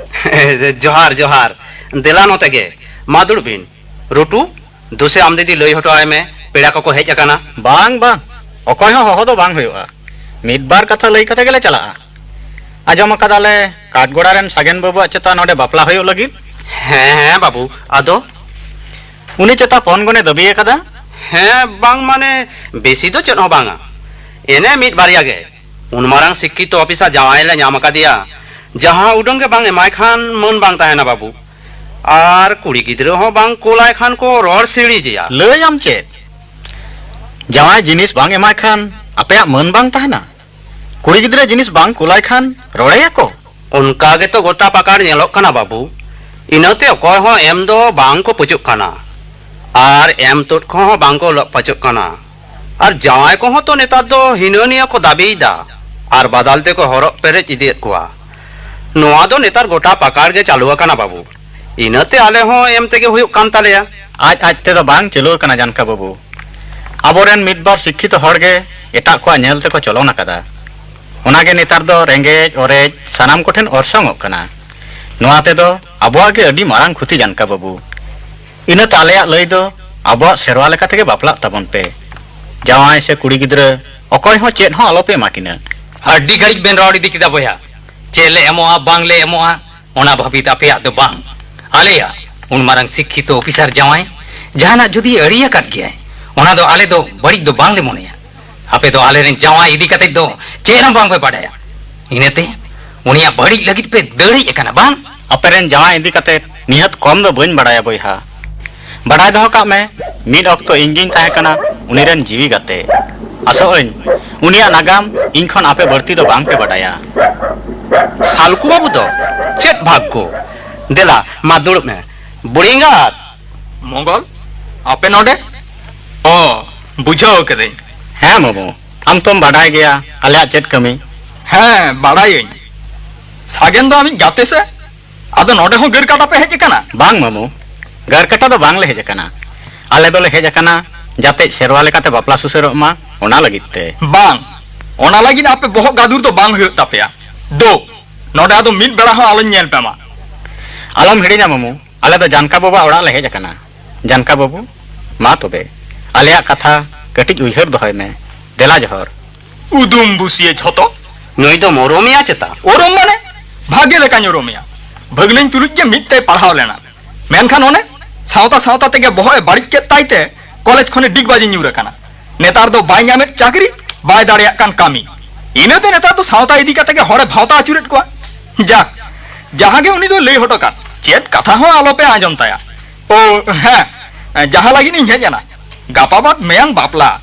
ᱡᱚᱦᱟᱨ, ᱡᱚᱦᱟᱨ᱾ ᱫᱮᱞᱟ ᱱᱚᱛᱮ ᱜᱮ, ᱢᱟ ᱫᱩᱲᱩᱵ ᱵᱤᱱ᱾ ᱨᱩᱴᱩ, ᱫᱩᱥᱮ ᱟᱢ ᱫᱤᱫᱤ ᱞᱟᱹᱭ ᱦᱚᱴᱚ ᱟᱭ ᱢᱮ, ᱯᱮᱲᱟ ᱠᱚᱠᱚ ᱦᱮᱡ ᱟᱠᱟᱱᱟ᱾ ᱵᱟᱝ, ᱵᱟᱝ, ᱚᱠᱚᱭ ᱦᱚᱸ ᱦᱚᱦᱚ ᱫᱚ ᱵᱟᱝ ᱦᱩᱭᱩᱜᱼᱟ᱾ ᱢᱤᱫ ᱵᱟᱨ ᱠᱟᱛᱷᱟ ᱞᱟᱹᱭ ᱠᱟᱛᱮ ᱜᱮᱞᱮ ᱪᱟᱞᱟᱜᱼᱟ᱾ ᱟᱸᱡᱚᱢ ᱟᱠᱟᱫᱟᱞᱮ ᱠᱟᱴᱜᱚᱲᱟ ᱨᱮᱱ ᱥᱟᱜᱮᱱ ᱵᱟᱹᱵᱩᱣᱟᱜ ᱪᱮᱛᱟ ᱱᱚᱰᱮ ᱵᱟᱯᱞᱟ ᱦᱩᱭᱩᱜ ᱞᱟᱹᱜᱤᱫ᱾ ᱦᱮᱸ, ᱦᱮᱸ ᱵᱟᱹᱵᱩ, ᱟᱫᱚ? ᱩᱱᱤ ᱪᱮᱛᱟ ᱯᱚᱱ ᱜᱚᱱᱮ ᱫᱟᱹᱵᱤ ᱟᱠᱟᱫᱟ᱾ ᱦᱮᱸ, ᱵᱟᱝ ᱢᱟᱱᱮ, ᱵᱮᱥᱤ ᱫᱚ ᱪᱮᱫ ᱦᱚᱸ ᱵᱟᱝᱟ, ᱮᱱᱮ ᱢᱤᱫ ᱵᱟᱨᱭᱟ ᱜᱮ᱾ ᱩᱱ ᱢᱟᱨᱟᱝ ᱥᱤᱠᱠᱷᱤᱛᱚ ᱚᱯᱷᱤᱥᱟᱨ ᱡᱟᱶᱟᱭ ᱞᱮ ᱧᱟᱢ ᱟᱠᱟᱫᱮᱭᱟ, ᱡᱟᱦᱟᱸ ᱩᱰᱟᱹᱝ ᱜᱮ ᱵᱟᱝ ᱮᱢᱟᱭ ᱠᱷᱟᱱ ᱢᱟᱹᱱ ᱵᱟᱝ ᱛᱟᱦᱮᱱᱟ ᱵᱟᱹᱵᱩ᱾ ᱟᱨ ᱠᱩᱲᱤ ᱜᱤᱫᱽᱨᱟᱹ ᱦᱚᱸ ᱵᱟᱝ ᱠᱳᱞᱟᱭ ᱠᱷᱟᱱ ᱠᱚ ᱨᱚᱲ ᱥᱤᱲᱤᱡᱮᱭᱟ᱾ ᱞᱟᱹᱭᱟᱢ ᱪᱮᱫ? ᱡᱟᱶᱟᱭ ᱡᱤᱱᱤᱥ ᱵᱟᱝ ᱮᱢᱟᱭ ᱠᱷᱟᱱ ᱟᱯᱮᱭᱟᱜ ᱢᱟᱹᱱ ᱵᱟᱝ ᱛᱟᱦᱮᱱᱟ? ᱠᱩᱲᱤ ᱜᱤᱫᱽᱨᱟᱹ ᱡᱤᱱᱤᱥ ᱵᱟᱝ ᱠᱳᱞᱟᱭ ᱠᱷᱟᱱ ᱨᱚᱲᱮᱭᱟᱠᱚ? ᱚᱱᱠᱟ ᱜᱮᱛᱚ ᱜᱚᱴᱟ ᱯᱟᱠᱟᱲ ᱧᱮᱞᱚᱜ ᱠᱟᱱᱟ ᱵᱟᱹᱵᱩ᱾ ᱤᱱᱟᱹᱛᱮ ᱚᱠᱚᱭ ᱦᱚᱸ ᱮᱢ ᱫᱚ ᱵᱟᱝ ᱠᱚ ᱯᱟᱹᱪᱟᱹᱜ ᱠᱟᱱᱟ᱾ ᱟᱨ ᱮᱢ ᱛᱩᱫ ᱠᱚᱦᱚᱸ ᱵᱟᱝ ᱠᱚ ᱞᱚᱜ ᱯᱟᱹᱪᱟᱹᱜ ᱠᱟᱱᱟ᱾ ᱟᱨ ᱡᱟᱶᱟᱭ ᱠᱚᱦᱚᱸ ᱛᱚ ᱱᱮᱛᱟᱨ ᱫᱚ ᱦᱤᱱᱟᱹ ᱱᱤᱭᱟᱹ ᱠᱚ ᱫᱟᱹᱵᱤᱭᱮᱫᱟ᱾ ᱟᱨ ᱵᱟᱫᱟᱞ ᱛᱮᱠᱚ ᱦᱚᱨᱚᱜ ᱯᱮᱨᱮᱡ ᱤᱫᱤᱭᱮᱫ ᱠᱚᱣᱟ᱾ ᱱᱚᱣᱟ ᱫᱚ ᱱᱮᱛᱟᱨ ᱜᱚᱴᱟ ᱯᱟᱠᱟᱲ ᱜᱮ ᱪᱟᱹᱞᱩ ᱟᱠᱟᱱᱟ ᱵᱟᱹᱵᱩ᱾ ᱤᱱᱟᱹᱛᱮ ᱟᱞᱮ ᱦᱚᱸ ᱮᱢ ᱛᱮᱜᱮ ᱦᱩᱭᱩᱜ ᱠᱟᱱ ᱛᱟᱞᱮᱭᱟ᱾ ᱟᱡ ᱟᱡ ᱛᱮᱫᱚ ᱵᱟᱝ ᱪᱟᱹᱞᱩ ᱟᱠᱟᱱᱟ ᱡᱟᱱᱠᱟ ᱵᱟᱹᱵᱩ᱾ ᱟᱵᱚᱨᱮᱱ ᱢᱤᱫ ᱵᱟᱨ ᱥᱤᱠᱠᱷᱤᱛᱚ ᱦᱚᱲ ᱜᱮ ᱮᱴᱟᱜ ᱠᱚᱣᱟᱜ ᱧᱮᱞ ᱛᱮᱠᱚ ᱪᱚᱞᱚᱱ ᱟᱠᱟᱫᱟ᱾ ᱚᱱᱟᱜᱮ ᱱᱮᱛᱟᱨ ᱫᱚ ᱨᱮᱸᱜᱮᱡ ᱚᱨᱮᱡ ᱥᱟᱱᱟᱢ ᱠᱚᱴᱷᱮᱱ ᱚᱨᱥᱚᱝᱚᱜ ᱠᱟᱱᱟ᱾ ᱱᱚᱣᱟ ᱛᱮᱫᱚ ᱟᱵᱚᱣᱟᱜ ᱜᱮ ᱟᱹᱰᱤ ᱢᱟᱨᱟᱝ ᱠᱷᱚᱛᱤ ᱡᱟᱱᱠᱟ ᱵᱟᱹᱵᱩ᱾ ᱤᱱᱟᱹᱛᱮ ᱟᱞᱮᱭᱟᱜ ᱞᱟᱹᱭ ᱫᱚ ᱟᱵᱚᱣᱟᱜ ᱥᱮᱨᱣᱟ ᱞᱮᱠᱟ ᱛᱮᱜᱮ ᱵᱟᱯᱞᱟᱜ ᱛᱟᱵᱚᱱ ᱯᱮ᱾ ᱡᱟᱶᱟᱭ ᱥᱮ ᱠᱩᱲᱤ ᱜᱤᱫᱽᱨᱟᱹ ᱚᱠᱚᱭ ᱦᱚᱸ ᱪᱮᱫ ᱦᱚᱸ ᱟᱞᱚᱯᱮ ᱮᱢᱟ ᱠᱤᱱᱟ᱾ ᱟᱹᱰᱤ ᱜᱷᱟᱹᱲᱤᱡ ᱵᱮᱱ ᱨᱚᱲ ᱤᱫᱤ ᱠᱮᱫᱟ ᱵᱚᱭᱦᱟ᱾ ᱪᱮᱫ ᱞᱮ ᱮᱢᱚᱜᱼᱟ ᱵᱟᱝ ᱞᱮ ᱮᱢᱚᱜᱼᱟ, ᱚᱱᱟ ᱵᱷᱟᱹᱵᱤᱛ ᱟᱯᱮᱭᱟᱜ ᱫᱚ ᱵᱟᱝ, ᱟᱞᱮᱭᱟᱜ᱾ ᱩᱱ ᱢᱟᱨᱟᱝ ᱥᱤᱠᱠᱷᱤᱛᱚ ᱚᱯᱷᱤᱥᱟᱨ ᱡᱟᱶᱟᱭ ᱡᱟᱦᱟᱱᱟᱜ ᱡᱩᱫᱤ ᱟᱹᱲᱤ ᱟᱠᱟᱫ ᱜᱮᱭᱟᱭ, ᱚᱱᱟ ᱫᱚ ᱟᱞᱮ ᱫᱚ ᱵᱟᱹᱲᱤᱡ ᱫᱚ ᱵᱟᱝ ᱞᱮ ᱢᱚᱱᱮᱭᱟ᱾ ᱟᱯᱮ ᱫᱚ ᱟᱞᱮᱨᱮᱱ ᱡᱟᱶᱟᱭ ᱤᱫᱤ ᱠᱟᱛᱮ ᱫᱚ ᱪᱮᱫ ᱦᱚᱸ ᱵᱟᱝ ᱯᱮ ᱵᱟᱰᱟᱭᱟ᱾ ᱤᱱᱟᱹᱛᱮ ᱩᱱᱤᱭᱟᱜ ᱵᱟᱹᱲᱤᱡ ᱞᱟᱹᱜᱤᱫ ᱯᱮ ᱫᱟᱹᱲ ᱦᱮᱡ ᱟᱠᱟᱱᱟ ᱵᱟᱝ? ᱟᱯᱮᱨᱮᱱ ᱡᱟᱶᱟᱭ ᱤᱫᱤ ᱠᱟᱛᱮ ᱱᱤᱦᱟᱹᱛ ᱠᱚᱢ ᱫᱚ ᱵᱟᱹᱧ ᱵᱟᱲᱟᱭᱟ ᱵᱚᱭᱦᱟ᱾ ᱵᱟᱰᱟᱭ ᱫᱚᱦᱚ ᱠᱟᱜ ᱢᱮ, ᱢᱤᱫ ᱚᱠᱛᱚ ᱤᱧ ᱜᱤᱧ ᱛᱟᱦᱮᱸ ᱠᱟᱱᱟ ᱩᱱᱤ ᱨᱮᱱ ᱡᱤᱣᱤ ᱜᱟᱛᱮ᱾ ᱟᱥᱚᱜ ᱟᱹᱧ ᱩᱱᱤᱭᱟᱜ ᱱᱟᱜᱟᱢ ᱤᱧ ᱠᱷᱚᱱ ᱟᱯᱮ ᱵᱟᱹᱲᱛᱤ ᱫᱚ ᱵᱟᱝ ᱯᱮ ᱵᱟᱰᱟᱭᱟ᱾ ᱥᱟᱞᱠᱩ ᱵᱟᱹᱵᱩ ᱫᱚ ᱪᱮᱫ ᱵᱷᱟᱜᱽᱜᱚ? ᱫᱮᱞᱟ, ᱢᱟ ᱫᱩᱲᱩᱵ ᱢᱮ᱾ ᱵᱩᱲᱤ ᱮᱸᱜᱟᱛ! ᱢᱚᱝᱜᱚᱞ, ᱟᱯᱮ ᱱᱚᱰᱮ? ᱚ, ᱵᱩᱡᱷᱟᱹᱣ ᱠᱟᱹᱫᱟᱹᱧ᱾ ᱦᱮᱸ ᱢᱟᱢᱩ, ᱟᱢ ᱛᱚᱢ ᱵᱟᱰᱟᱭ ᱜᱮᱭᱟ ᱟᱞᱮᱭᱟᱜ ᱪᱮᱫ ᱠᱟᱹᱢᱤ᱾ ᱦᱮᱸ, ᱵᱟᱰᱟᱭᱟᱹᱧ᱾ ᱥᱟᱜᱮᱱ ᱫᱚ ᱟᱢᱤᱡ ᱜᱟᱛᱮ ᱥᱮ? ᱟᱫᱚ ᱱᱚᱰᱮ ᱦᱚᱸ ᱜᱟᱹᱨ ᱠᱟᱴᱟ ᱯᱮ ᱦᱮᱡ ᱟᱠᱟᱱᱟ? ᱵᱟᱝ ᱢᱟᱢᱩ, ᱜᱟᱹᱨ ᱠᱟᱴᱟ ᱫᱚ ᱵᱟᱝ ᱞᱮ ᱦᱮᱡ ᱟᱠᱟᱱᱟ᱾ ᱟᱞᱮ ᱫᱚᱞᱮ ᱦᱮᱡ ᱟᱠᱟᱱᱟ ᱡᱟᱛᱮ ᱥᱮᱨᱣᱟ ᱞᱮᱠᱟᱛᱮ ᱵᱟᱯᱞᱟ ᱥᱩᱥᱟᱹᱨᱚᱜ ᱢᱟ, ᱚᱱᱟ ᱞᱟᱹᱜᱤᱫ ᱛᱮ᱾ ᱵᱟᱝ, ᱚᱱᱟ ᱞᱟᱹᱜᱤᱫ ᱟᱯᱮ ᱵᱚᱦᱚᱜ ᱜᱟᱹᱫᱩᱨ ᱫᱚ ᱵᱟᱝ ᱦᱩᱭᱩᱜ ᱛᱟᱯᱮᱭᱟ᱾ ᱫᱳ, ᱱᱚᱰᱮ ᱟᱫᱚ ᱢᱤᱫ ᱵᱮᱲᱟ ᱦᱚᱸ ᱟᱞᱚᱧ ᱧᱮᱞ ᱯᱮ ᱢᱟ᱾ ᱟᱞᱚᱢ ᱦᱤᱲᱤᱧᱟ ᱢᱟᱢᱩ, ᱟᱞᱮ ᱫᱚ ᱡᱟᱱᱠᱟ ᱵᱟᱵᱩᱣᱟᱜ ᱚᱲᱟᱜ ᱞᱮ ᱦᱮᱡ ᱟᱠᱟᱱᱟ᱾ ᱡᱟᱱᱠᱟ ᱵᱟᱹᱵᱩ, ᱢᱟ ᱛᱚᱵᱮ, ᱟᱞᱮᱭᱟᱜ ᱠᱟᱛᱷᱟ ᱠᱟᱹᱴᱤᱡ ᱩᱭᱦᱟᱹᱨ ᱫᱚᱦᱚᱭ ᱢᱮ᱾ ᱫᱮᱞᱟ ᱡᱚᱦᱚᱨ᱾ ᱩᱫᱩᱢ ᱵᱩᱥᱤᱭᱟᱹ ᱡᱷᱚᱛᱚ᱾ ᱱᱩᱭ ᱫᱚᱢ ᱩᱨᱩᱢᱮᱭᱟ ᱪᱮᱛᱟ? ᱩᱨᱩᱢ ᱢᱟᱱᱮ? ᱵᱷᱟᱜᱮ ᱞᱮᱠᱟᱧ ᱩᱨᱩᱢᱮᱭᱟ᱾ ᱵᱷᱟᱹᱜᱽᱱᱟᱹᱧ ᱛᱩᱞᱩᱡ ᱜᱮ ᱢᱤᱫ ᱛᱮᱭ ᱯᱟᱲᱦᱟᱣ ᱞᱮᱱᱟ᱾ ᱢᱮᱱᱠᱷᱟᱱ ᱚᱱᱮ ᱥᱟᱶᱛᱟ ᱥᱟᱶᱛᱟ ᱛᱮᱜᱮ ᱵᱚᱦᱚᱜ ᱮ ᱵᱟᱹᱲᱤᱡ ᱠᱮᱫ ᱛᱟᱭ ᱛᱮ ᱠᱚᱞᱮᱡᱽ ᱠᱷᱚᱱᱮ ᱰᱤᱜᱽᱵᱟᱡᱮ ᱧᱩᱨ ᱟᱠᱟᱱᱟ᱾ ᱱᱮᱛᱟᱨ ᱫᱚ ᱵᱟᱭ ᱧᱟᱢᱮᱫ ᱪᱟᱹᱠᱨᱤ, ᱵᱟᱭ ᱫᱟᱲᱮᱭᱟᱜ ᱠᱟᱱ ᱠᱟᱹᱢᱤ᱾ ᱤᱱᱟᱹᱛᱮ ᱱᱮᱛᱟᱨ ᱫᱚ ᱥᱟᱶᱛᱟ ᱤᱫᱤ ᱠᱟᱛᱮ ᱜᱮ ᱦᱚᱲᱮ ᱵᱷᱟᱶᱛᱟ ᱟᱹᱪᱩᱨᱮᱫ ᱠᱚᱣᱟ᱾ ᱡᱟᱠ, ᱡᱟᱦᱟᱸ ᱜᱮ ᱩᱱᱤ ᱫᱚ ᱞᱟᱹᱭ ᱦᱚᱴᱚ ᱠᱟᱫ, ᱪᱮᱫ ᱠᱟᱛᱷᱟ ᱦᱚᱸ ᱟᱞᱚᱯᱮ ᱟᱸᱡᱚᱢ ᱛᱟᱭᱟ᱾ ᱳ, ᱦᱮᱸ, ᱡᱟᱦᱟᱸ ᱞᱟᱹᱜᱤᱫ ᱤᱧ ᱦᱮᱡ ᱮᱱᱟ, ᱜᱟᱯᱟ ᱵᱟᱫ ᱢᱮᱭᱟᱝ ᱵᱟᱯᱞᱟ᱾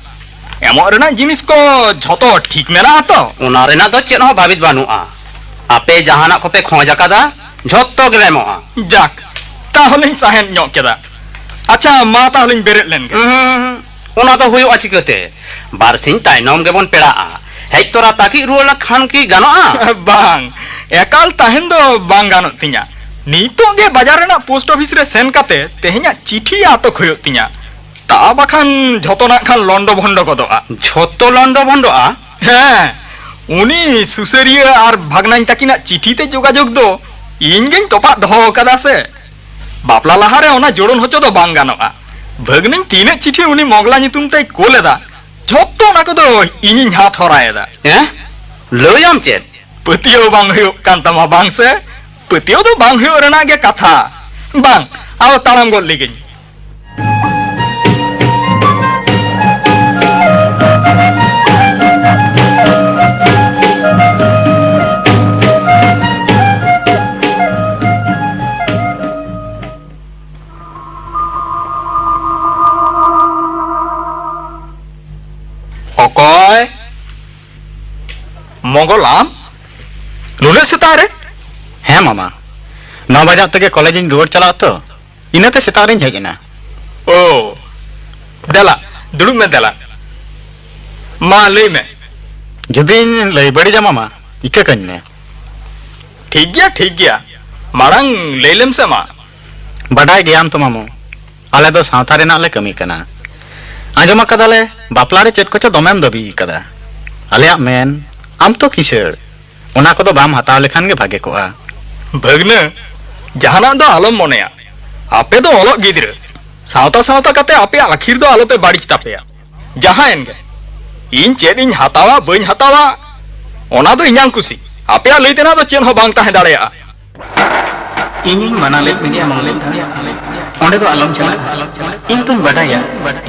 ᱮᱢᱚᱜ ᱨᱮᱱᱟᱜ ᱡᱤᱱᱤᱥ ᱠᱚ ᱡᱷᱚᱛᱚ ᱴᱷᱤᱠ ᱢᱮᱱᱟᱜᱼᱟ ᱛᱚ? ᱚᱱᱟ ᱨᱮᱱᱟᱜ ᱫᱚ ᱪᱮᱫ ᱦᱚᱸ ᱵᱷᱟᱵᱤᱛ ᱵᱟᱹᱱᱩᱜᱼᱟ᱾ ᱟᱯᱮ ᱡᱟᱦᱟᱱᱟᱜ ᱠᱚᱯᱮ ᱠᱷᱚᱡᱽ ᱟᱠᱟᱫᱟ, ᱡᱷᱚᱛᱚ ᱜᱮᱞᱮ ᱮᱢᱚᱜᱼᱟ᱾ ᱡᱟᱠ, ᱛᱟᱦᱚᱞᱮᱧ ᱥᱟᱦᱮᱫ ᱧᱚᱜ ᱠᱮᱫᱟ᱾ ᱟᱪᱪᱷᱟ, ᱢᱟ ᱛᱟᱦᱚᱞᱮᱧ ᱵᱮᱨᱮᱫ ᱞᱮᱱ ᱜᱮ᱾ ᱦᱩᱸ, ᱚᱱᱟ ᱫᱚ ᱦᱩᱭᱩᱜᱼᱟ ᱪᱤᱠᱟᱹᱛᱮ? ᱵᱟᱨᱥᱤᱧ ᱛᱟᱭᱱᱚᱢ ᱜᱮᱵᱚᱱ ᱯᱮᱲᱟᱜᱼᱟ᱾ ᱦᱮᱡ ᱛᱚᱨᱟ ᱛᱟᱹᱠᱤᱡ ᱨᱩᱣᱟᱹᱲ ᱞᱮᱱᱠᱷᱟᱱ ᱠᱤ ᱜᱟᱱᱚᱜᱼᱟ? ᱵᱟᱝ, ᱮᱠᱟᱞ ᱛᱟᱦᱮᱱ ᱫᱚ ᱵᱟᱝ ᱜᱟᱱᱚᱜ ᱛᱤᱧᱟ᱾ ᱱᱤᱛᱚᱜ ᱜᱮ ᱵᱟᱡᱟᱨ ᱨᱮᱱᱟᱜ ᱯᱳᱥᱴ ᱚᱯᱷᱤᱥ ᱨᱮ ᱥᱮᱱ ᱠᱟᱛᱮ ᱛᱮᱦᱮᱧᱟᱜ ᱪᱤᱴᱷᱤ ᱟᱴᱚᱠ ᱦᱩᱭᱩᱜ ᱛᱤᱧᱟ᱾ ᱛᱟ ᱵᱟᱠᱷᱟᱱ ᱡᱷᱚᱛᱚ ᱱᱟᱜ ᱠᱷᱟᱱ ᱞᱚᱱᱰᱚ ᱵᱷᱚᱱᱰᱚ ᱜᱚᱫᱚᱜᱼᱟ᱾ ᱡᱷᱚᱛᱚ ᱞᱚᱱᱰᱚ ᱵᱷᱚᱱᱰᱚᱜᱼᱟ? ᱦᱮᱸ, ᱩᱱᱤ ᱥᱩᱥᱟᱹᱨᱤᱭᱟᱹ ᱟᱨ ᱵᱷᱟᱜᱽᱱᱟᱧ ᱛᱟᱹᱠᱤᱱᱟᱜ ᱪᱤᱴᱷᱤ ᱛᱮ ᱡᱳᱜᱟᱡᱳᱜᱽ ᱫᱚ ᱤᱧ ᱜᱮᱧ ᱛᱚᱯᱟᱜ ᱫᱚᱦᱚ ᱟᱠᱟᱫᱟ ᱥᱮ᱾ ᱵᱟᱯᱞᱟ ᱞᱟᱦᱟᱨᱮ ᱚᱱᱟ ᱡᱳᱲᱳᱱ ᱦᱚᱪᱚ ᱫᱚ ᱵᱟᱝ ᱜᱟᱱᱚᱜᱼᱟ᱾ ᱵᱷᱟᱹᱜᱽᱱᱟᱹᱧ ᱛᱤᱱᱟᱹᱜ ᱪᱤᱴᱷᱤ ᱩᱱᱤ ᱢᱚᱜᱽᱞᱟ ᱧᱩᱛᱩᱢ ᱛᱮᱭ ᱠᱳᱞ ᱮᱫᱟ, ᱡᱷᱚᱛᱚ ᱚᱱᱟ ᱠᱚᱫᱚ ᱤᱧᱤᱧ ᱦᱟᱛ ᱦᱚᱨᱟᱭᱮᱫᱟ᱾ ᱦᱮᱸ? ᱞᱟᱹᱭᱟᱢ ᱪᱮᱫ? ᱯᱟᱹᱛᱭᱟᱹᱣ ᱵᱟᱝ ᱦᱩᱭᱩᱜ ᱠᱟᱱ ᱛᱟᱢᱟ, ᱵᱟᱝ ᱥᱮ? ᱯᱟᱹᱛᱭᱟᱹᱣ ᱫᱚ ᱵᱟᱝ ᱦᱩᱭᱩᱜ ᱨᱮᱱᱟᱜ ᱜᱮ ᱠᱟᱛᱷᱟ᱾ ᱵᱟᱝ, ᱟᱫᱚ ᱛᱟᱲᱟᱢ ᱜᱚᱫ ᱞᱮᱜᱤᱧ᱾ ᱢᱚᱝᱜᱚᱞ, ᱟᱢ? ᱱᱩᱱᱟᱹᱜ ᱥᱮᱛᱟᱜ ᱨᱮ? ᱦᱮᱸ ᱢᱟᱢᱟ, ᱱᱚ ᱵᱟᱡᱟᱜ ᱛᱮᱜᱮ ᱠᱚᱞᱮᱡᱽ ᱤᱧ ᱨᱩᱣᱟᱹᱲ ᱪᱟᱞᱟᱜᱼᱟ ᱛᱚ, ᱤᱱᱟᱹᱛᱮ ᱥᱮᱛᱟᱜ ᱨᱤᱧ ᱦᱮᱡ ᱮᱱᱟ᱾ ᱳ, ᱫᱮᱞᱟ, ᱫᱩᱲᱩᱵ ᱢᱮ ᱫᱮᱞᱟ᱾ ᱢᱟ ᱞᱟᱹᱭ ᱢᱮ᱾ ᱡᱩᱫᱤᱧ ᱞᱟᱹᱭ ᱵᱟᱹᱲᱤᱡᱟ ᱢᱟᱢᱟ, ᱤᱠᱟᱹ ᱠᱟᱹᱧ ᱢᱮ᱾ ᱴᱷᱤᱠ ᱜᱮᱭᱟ, ᱴᱷᱤᱠ ᱜᱮᱭᱟ, ᱢᱟᱲᱟᱝ ᱞᱟᱹᱭ ᱞᱮᱢ ᱥᱮ ᱢᱟ᱾ ᱵᱟᱰᱟᱭ ᱜᱮᱭᱟᱢ ᱛᱚ ᱢᱟᱢᱚ, ᱟᱞᱮ ᱫᱚ ᱥᱟᱶᱛᱟ ᱨᱮᱱᱟᱜ ᱞᱮ ᱠᱟᱹᱢᱤ ᱠᱟᱱᱟ᱾ ᱟᱸᱡᱚᱢ ᱟᱠᱟᱫᱟᱞᱮ ᱵᱟᱯᱞᱟ ᱨᱮ ᱪᱮᱫ ᱠᱚᱪᱚ ᱫᱚᱢᱮᱢ ᱫᱟᱹᱵᱤ ᱟᱠᱟᱫᱟ᱾ ᱟᱞᱮᱭᱟᱜ ᱢᱮᱱ, ᱟᱢ ᱛᱚ ᱠᱤᱥᱟᱹᱲ, ᱚᱱᱟ ᱠᱚᱫᱚ ᱵᱟᱢ ᱦᱟᱛᱟᱣ ᱞᱮᱠᱷᱟᱱ ᱜᱮ ᱵᱷᱟᱜᱮ ᱠᱚᱜᱼᱟ᱾ ᱵᱷᱟᱹᱜᱽᱱᱟᱹ, ᱡᱟᱦᱟᱱᱟᱜ ᱫᱚ ᱟᱞᱚᱢ ᱢᱚᱱᱮᱭᱟ᱾ ᱟᱯᱮ ᱫᱚ ᱚᱞᱚᱜ ᱜᱤᱫᱽᱨᱟᱹ, ᱥᱟᱶᱛᱟ ᱥᱟᱶᱛᱟ ᱠᱟᱛᱮ ᱟᱯᱮᱭᱟᱜ ᱟᱹᱠᱷᱤᱨ ᱫᱚ ᱟᱞᱚᱯᱮ ᱵᱟᱹᱲᱤᱡ ᱛᱟᱯᱮᱭᱟ᱾ ᱡᱟᱦᱟᱸᱭᱮᱱ ᱜᱮ, ᱤᱧ ᱪᱮᱫ ᱤᱧ ᱦᱟᱛᱟᱣᱟ ᱵᱟᱹᱧ ᱦᱟᱛᱟᱣᱟ, ᱚᱱᱟ ᱫᱚ ᱤᱧᱟᱝ ᱠᱩᱥᱤ᱾ ᱟᱯᱮᱭᱟᱜ ᱞᱟᱹᱭ ᱛᱮᱱᱟᱜ ᱫᱚ ᱪᱮᱫ ᱦᱚᱸ ᱵᱟᱝ ᱛᱟᱦᱮᱸ ᱫᱟᱲᱮᱭᱟᱜᱼᱟ᱾ ᱤᱧᱤᱧ ᱢᱟᱱᱟ ᱞᱮᱫ ᱢᱮᱭᱟ ᱢᱚᱝᱜᱚᱞ ᱫᱟ, ᱚᱸᱰᱮ ᱫᱚ ᱟᱞᱚᱢ ᱪᱟᱞᱟᱜᱼᱟ᱾ ᱤᱧ ᱛᱚᱧ ᱵᱟᱰᱟᱭᱟ,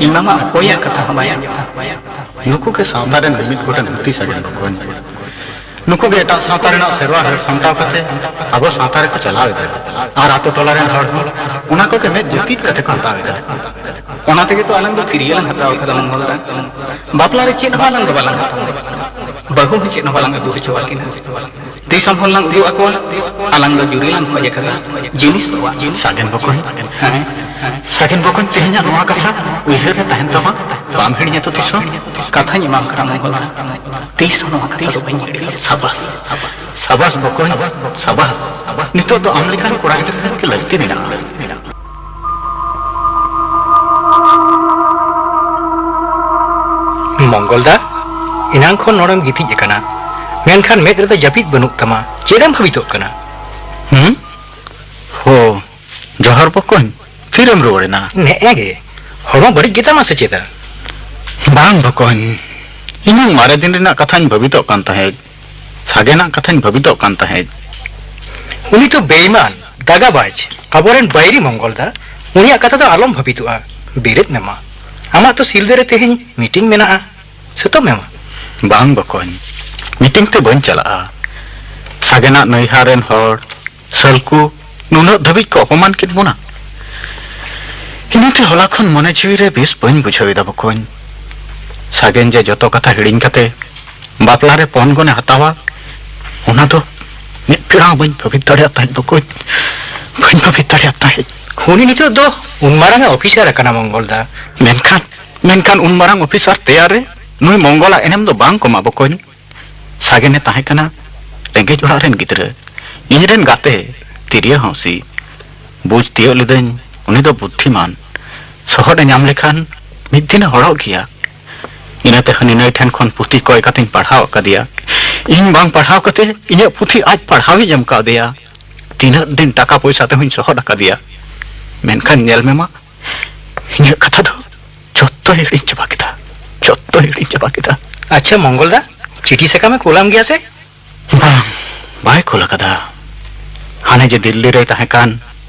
ᱤᱧ ᱢᱟᱢᱟ ᱚᱠᱚᱭᱟᱜ ᱠᱟᱛᱷᱟ ᱦᱚᱸ ᱵᱟᱭ ᱟᱸᱡᱚᱢᱟ᱾ ᱱᱩᱠᱩ ᱜᱮ ᱥᱟᱶᱛᱟ ᱨᱮᱱ ᱢᱤᱢᱤᱫ ᱜᱚᱴᱟᱝ ᱦᱩᱛᱤ ᱥᱟᱜᱮᱱ ᱵᱚᱠᱚᱧ᱾ ᱱᱩᱠᱩ ᱜᱮ ᱮᱴᱟᱜ ᱥᱟᱶᱛᱟ ᱨᱮᱱᱟᱜ ᱥᱮᱨᱣᱟ ᱦᱟᱹᱨ ᱥᱟᱢᱴᱟᱣ ᱠᱟᱛᱮ ᱟᱵᱚ ᱥᱟᱶᱛᱟ ᱨᱮᱠᱚ ᱪᱟᱞᱟᱣ ᱮᱫᱟ᱾ ᱟᱨ ᱟᱛᱳ ᱴᱚᱞᱟ ᱨᱮᱱ ᱦᱚᱲ ᱦᱚᱸ ᱚᱱᱟ ᱠᱚᱜᱮ ᱢᱮᱫ ᱡᱟᱹᱯᱤᱫ ᱠᱟᱛᱮ ᱠᱚ ᱦᱟᱛᱟᱣ ᱮᱫᱟ᱾ ᱚᱱᱟ ᱛᱮᱜᱮ ᱛᱚ ᱟᱞᱟᱝ ᱫᱚ ᱠᱤᱨᱭᱟᱹ ᱞᱟᱝ ᱦᱟᱛᱟᱣ ᱠᱟᱫᱟ ᱢᱚᱝᱜᱚᱞ ᱫᱟ᱾ ᱵᱟᱯᱞᱟ ᱨᱮ ᱪᱮᱫ ᱦᱚᱸ ᱟᱞᱟᱝ ᱫᱚ ᱵᱟᱞᱟᱝ ᱦᱟᱛᱟᱣᱟ᱾ ᱵᱟᱹᱦᱩ ᱦᱚᱸ ᱪᱮᱫ ᱦᱚᱸ ᱵᱟᱞᱟᱝ ᱟᱹᱜᱩ ᱦᱚᱪᱚ ᱟᱹᱠᱤᱱᱟ᱾ ᱛᱤᱥ ᱦᱚᱸ ᱦᱚᱲ ᱞᱟᱝ ᱩᱫᱩᱜ ᱟᱠᱚᱣᱟ, ᱟᱞᱟᱝ ᱫᱚ ᱡᱩᱨᱤ ᱞᱟᱝ ᱠᱷᱚᱡ ᱟᱠᱟᱫᱟ, ᱡᱤᱱᱤᱥ ᱫᱚ ᱵᱟᱝ᱾ ᱥᱟᱜᱮᱱ ᱵᱚᱠᱚᱧ, ᱦᱮᱸ? ᱥᱟᱜᱮᱱ ᱵᱚᱠᱚᱧ, ᱛᱮᱦᱮᱧᱟᱜ ᱱᱚᱣᱟ ᱠᱟᱛᱷᱟ ᱩᱭᱦᱟᱹᱨ ᱨᱮ ᱛᱟᱦᱮᱱ ᱛᱟᱢᱟ, ᱵᱟᱢ ᱦᱤᱲᱤᱧᱟ ᱛᱚ ᱛᱤᱥ ᱦᱚᱸ? ᱠᱟᱛᱷᱟᱧ ᱮᱢᱟᱢ ᱠᱟᱱᱟ ᱢᱚᱝᱜᱚᱞ ᱫᱟ, ᱛᱤᱥ ᱦᱚᱸ ᱱᱚᱣᱟ ᱠᱟᱛᱷᱟ ᱫᱚ ᱵᱟᱹᱧ ᱦᱤᱲᱤᱧᱟ᱾ ᱥᱟᱵᱟᱥ, ᱥᱟᱵᱟᱥ ᱵᱚᱠᱚᱧ, ᱥᱟᱵᱟᱥ᱾ ᱱᱤᱛᱚᱜ ᱫᱚ ᱟᱢ ᱞᱮᱠᱟᱱ ᱠᱚᱲᱟ ᱜᱤᱫᱽᱨᱟᱹ ᱨᱮᱱ ᱜᱮ ᱞᱟᱹᱠᱛᱤ ᱢᱮᱱᱟᱜᱼᱟ᱾ ᱢᱚᱝᱜᱚᱞ ᱫᱟ, ᱮᱱᱟᱝ ᱠᱷᱚᱱ ᱱᱚᱰᱮᱢ ᱜᱤᱛᱤᱡ ᱟᱠᱟᱱᱟ, ᱢᱮᱱᱠᱷᱟᱱ ᱢᱮᱫ ᱨᱮᱫᱚ ᱡᱟᱹᱯᱤᱫ ᱵᱟᱹᱱᱩᱜ ᱛᱟᱢᱟ᱾ ᱪᱮᱫ ᱮᱢ ᱵᱷᱟᱹᱵᱤᱛᱚᱜ ᱠᱟᱱᱟ? ᱦᱩᱸ? ᱦᱳ, ᱡᱚᱦᱟᱨ ᱵᱚᱠᱚᱧ, ᱛᱤᱨᱮᱢ ᱨᱩᱣᱟᱹᱲ ᱮᱱᱟ? ᱱᱮᱜᱼᱮ ᱜᱮ᱾ ᱦᱚᱲᱢᱚ ᱵᱟᱹᱲᱤᱡ ᱜᱮᱛᱟᱢᱟ ᱥᱮ ᱪᱮᱫᱟ? ᱵᱟᱝ ᱵᱚᱠᱚᱧ, ᱤᱧᱟᱹᱜ ᱢᱟᱨᱮ ᱫᱤᱱ ᱨᱮᱱᱟᱜ ᱠᱟᱛᱷᱟᱧ ᱵᱷᱟᱹᱵᱤᱛᱚᱜ ᱠᱟᱱ ᱛᱟᱦᱮᱸᱫ᱾ ᱥᱟᱜᱮᱱᱟᱜ ᱠᱟᱛᱷᱟᱧ ᱵᱷᱟᱹᱵᱤᱛᱚᱜ ᱠᱟᱱ ᱛᱟᱦᱮᱸᱫ᱾ ᱩᱱᱤ ᱫᱚ ᱵᱮᱭᱤᱢᱟᱱ, ᱫᱟᱜᱟᱵᱟᱡᱽ, ᱟᱵᱚᱨᱮᱱ ᱵᱟᱹᱭᱨᱤ ᱢᱚᱝᱜᱚᱞ ᱫᱟ᱾ ᱩᱱᱤᱭᱟᱜ ᱠᱟᱛᱷᱟ ᱫᱚ ᱟᱞᱚᱢ ᱵᱷᱟᱹᱵᱤᱛᱚᱜᱼᱟ᱾ ᱵᱮᱨᱮᱫ ᱢᱮ ᱢᱟ᱾ ᱟᱢᱟᱜ ᱛᱚ ᱥᱤᱞᱫᱟᱹ ᱨᱮ ᱛᱮᱦᱮᱧ ᱢᱤᱴᱤᱝ ᱢᱮᱱᱟᱜᱼᱟ᱾ ᱥᱟᱹᱛᱚᱜ ᱢᱮ ᱢᱟ᱾ ᱵᱟᱝ ᱵᱚᱠᱚᱧ, ᱢᱤᱴᱤᱝ ᱛᱮ ᱵᱟᱹᱧ ᱪᱟᱞᱟᱜᱼᱟ᱾ ᱥᱟᱜᱮᱱᱟᱜ ᱱᱟᱹᱭᱦᱟᱨ ᱨᱮᱱ ᱦᱚᱲ, ᱥᱟᱹᱞᱠᱩ, ᱱᱩᱱᱟᱹᱜ ᱫᱷᱟᱹᱵᱤᱡ ᱠᱚ ᱚᱯᱚᱢᱟᱱ ᱠᱮᱫ ᱵᱚᱱᱟ᱾ ᱤᱱᱟᱹᱛᱮ ᱦᱚᱞᱟ ᱠᱷᱚᱱ ᱢᱚᱱᱮ ᱡᱤᱣᱤ ᱨᱮ ᱵᱮᱥ ᱵᱟᱹᱧ ᱵᱩᱡᱷᱟᱹᱣ ᱮᱫᱟ ᱵᱚᱠᱚᱧ᱾ ᱥᱟᱜᱮᱱ ᱡᱮ ᱡᱚᱛᱚ ᱠᱟᱛᱷᱟ ᱦᱤᱲᱤᱧ ᱠᱟᱛᱮ ᱵᱟᱯᱞᱟ ᱨᱮ ᱯᱚᱱ ᱜᱚᱱᱮ ᱦᱟᱛᱟᱣᱟ, ᱚᱱᱟ ᱫᱚ ᱢᱤᱫ ᱯᱮᱲᱟ ᱦᱚᱸ ᱵᱟᱹᱧ ᱵᱷᱟᱹᱵᱤᱛ ᱫᱟᱲᱮᱭᱟᱜ ᱛᱟᱦᱮᱸᱫ ᱵᱚᱠᱚᱧ, ᱵᱟᱹᱧ ᱵᱷᱟᱹᱵᱤᱛ ᱫᱟᱲᱮᱭᱟᱜ ᱛᱟᱦᱮᱸᱫ᱾ ᱩᱱᱤ ᱱᱤᱛᱚᱜ ᱫᱚ ᱩᱱ ᱢᱟᱨᱟᱝ ᱮ ᱚᱯᱷᱤᱥᱟᱨ ᱟᱠᱟᱱᱟ ᱢᱚᱝᱜᱚᱞ ᱫᱟ᱾ ᱢᱮᱱᱠᱷᱟᱱ, ᱢᱮᱱᱠᱷᱟᱱ ᱩᱱ ᱢᱟᱨᱟᱝ ᱚᱯᱷᱤᱥᱟᱨ ᱛᱮᱭᱟᱨ ᱨᱮ ᱱᱩᱭ ᱢᱚᱝᱜᱚᱞᱟᱜ ᱮᱱᱮᱢ ᱫᱚ ᱵᱟᱝ ᱠᱚᱢᱟ ᱵᱚᱠᱚᱧ᱾ ᱥᱟᱜᱮᱱᱮ ᱛᱟᱦᱮᱸ ᱠᱟᱱᱟ ᱨᱮᱸᱜᱮᱡ ᱚᱲᱟᱜ ᱨᱮᱱ ᱜᱤᱫᱽᱨᱟᱹ᱾ ᱤᱧ ᱨᱮᱱ ᱜᱟᱛᱮ ᱛᱤᱨᱭᱟᱹ ᱦᱟᱹᱣᱥᱤ᱾ ᱵᱩᱡᱽ ᱛᱤᱭᱳᱜ ᱞᱤᱫᱟᱹᱧ ᱩᱱᱤ ᱫᱚ ᱵᱩᱫᱽᱫᱷᱤᱢᱟᱱ᱾ ᱥᱚᱦᱚᱫ ᱮ ᱧᱟᱢ ᱞᱮᱠᱷᱟᱱ ᱢᱤᱫ ᱫᱤᱱᱮ ᱦᱚᱲᱚᱜ ᱜᱮᱭᱟ᱾ ᱤᱱᱟᱹᱛᱮ ᱦᱟᱹᱱᱤ ᱱᱟᱹᱭ ᱴᱷᱮᱱ ᱠᱷᱚᱱ ᱯᱩᱛᱷᱤ ᱠᱚᱭ ᱠᱟᱛᱮᱧ ᱯᱟᱲᱦᱟᱣ ᱟᱠᱟᱫᱮᱭᱟ᱾ ᱤᱧ ᱵᱟᱝ ᱯᱟᱲᱦᱟᱣ ᱠᱟᱛᱮ ᱤᱧᱟᱹᱜ ᱯᱩᱛᱷᱤ ᱟᱡ ᱯᱟᱲᱦᱟᱣᱤᱧ ᱮᱢ ᱠᱟᱣᱫᱮᱭᱟ᱾ ᱛᱤᱱᱟᱹᱜ ᱫᱤᱱ ᱴᱟᱠᱟ ᱯᱚᱭᱥᱟ ᱛᱮᱦᱚᱧ ᱥᱚᱦᱚᱫ ᱟᱠᱟᱫᱮᱭᱟ, ᱢᱮᱱᱠᱷᱟᱱ ᱧᱮᱞ ᱢᱮ ᱢᱟ, ᱤᱧᱟᱹᱜ ᱠᱟᱛᱷᱟ ᱫᱚ ᱡᱚᱛᱚᱭ ᱦᱤᱲᱤᱧ ᱪᱟᱵᱟ ᱠᱮᱫᱟ, ᱡᱚᱛᱚᱭ ᱦᱤᱲᱤᱧ ᱪᱟᱵᱟ ᱠᱮᱫᱟ᱾ ᱟᱪᱪᱷᱟ ᱢᱚᱝᱜᱚᱞ ᱫᱟ, ᱪᱤᱴᱷᱤ ᱥᱟᱠᱟᱢᱮ ᱠᱩᱞᱟᱢ ᱜᱮᱭᱟ ᱥᱮ? ᱵᱟᱝ, ᱵᱟᱭ ᱠᱩᱞ ᱟᱠᱟᱫᱟ᱾ ᱦᱟᱱᱮ ᱡᱮ ᱫᱤᱞᱞᱤ ᱨᱮᱭ ᱛᱟᱦᱮᱸ ᱠᱟᱱ,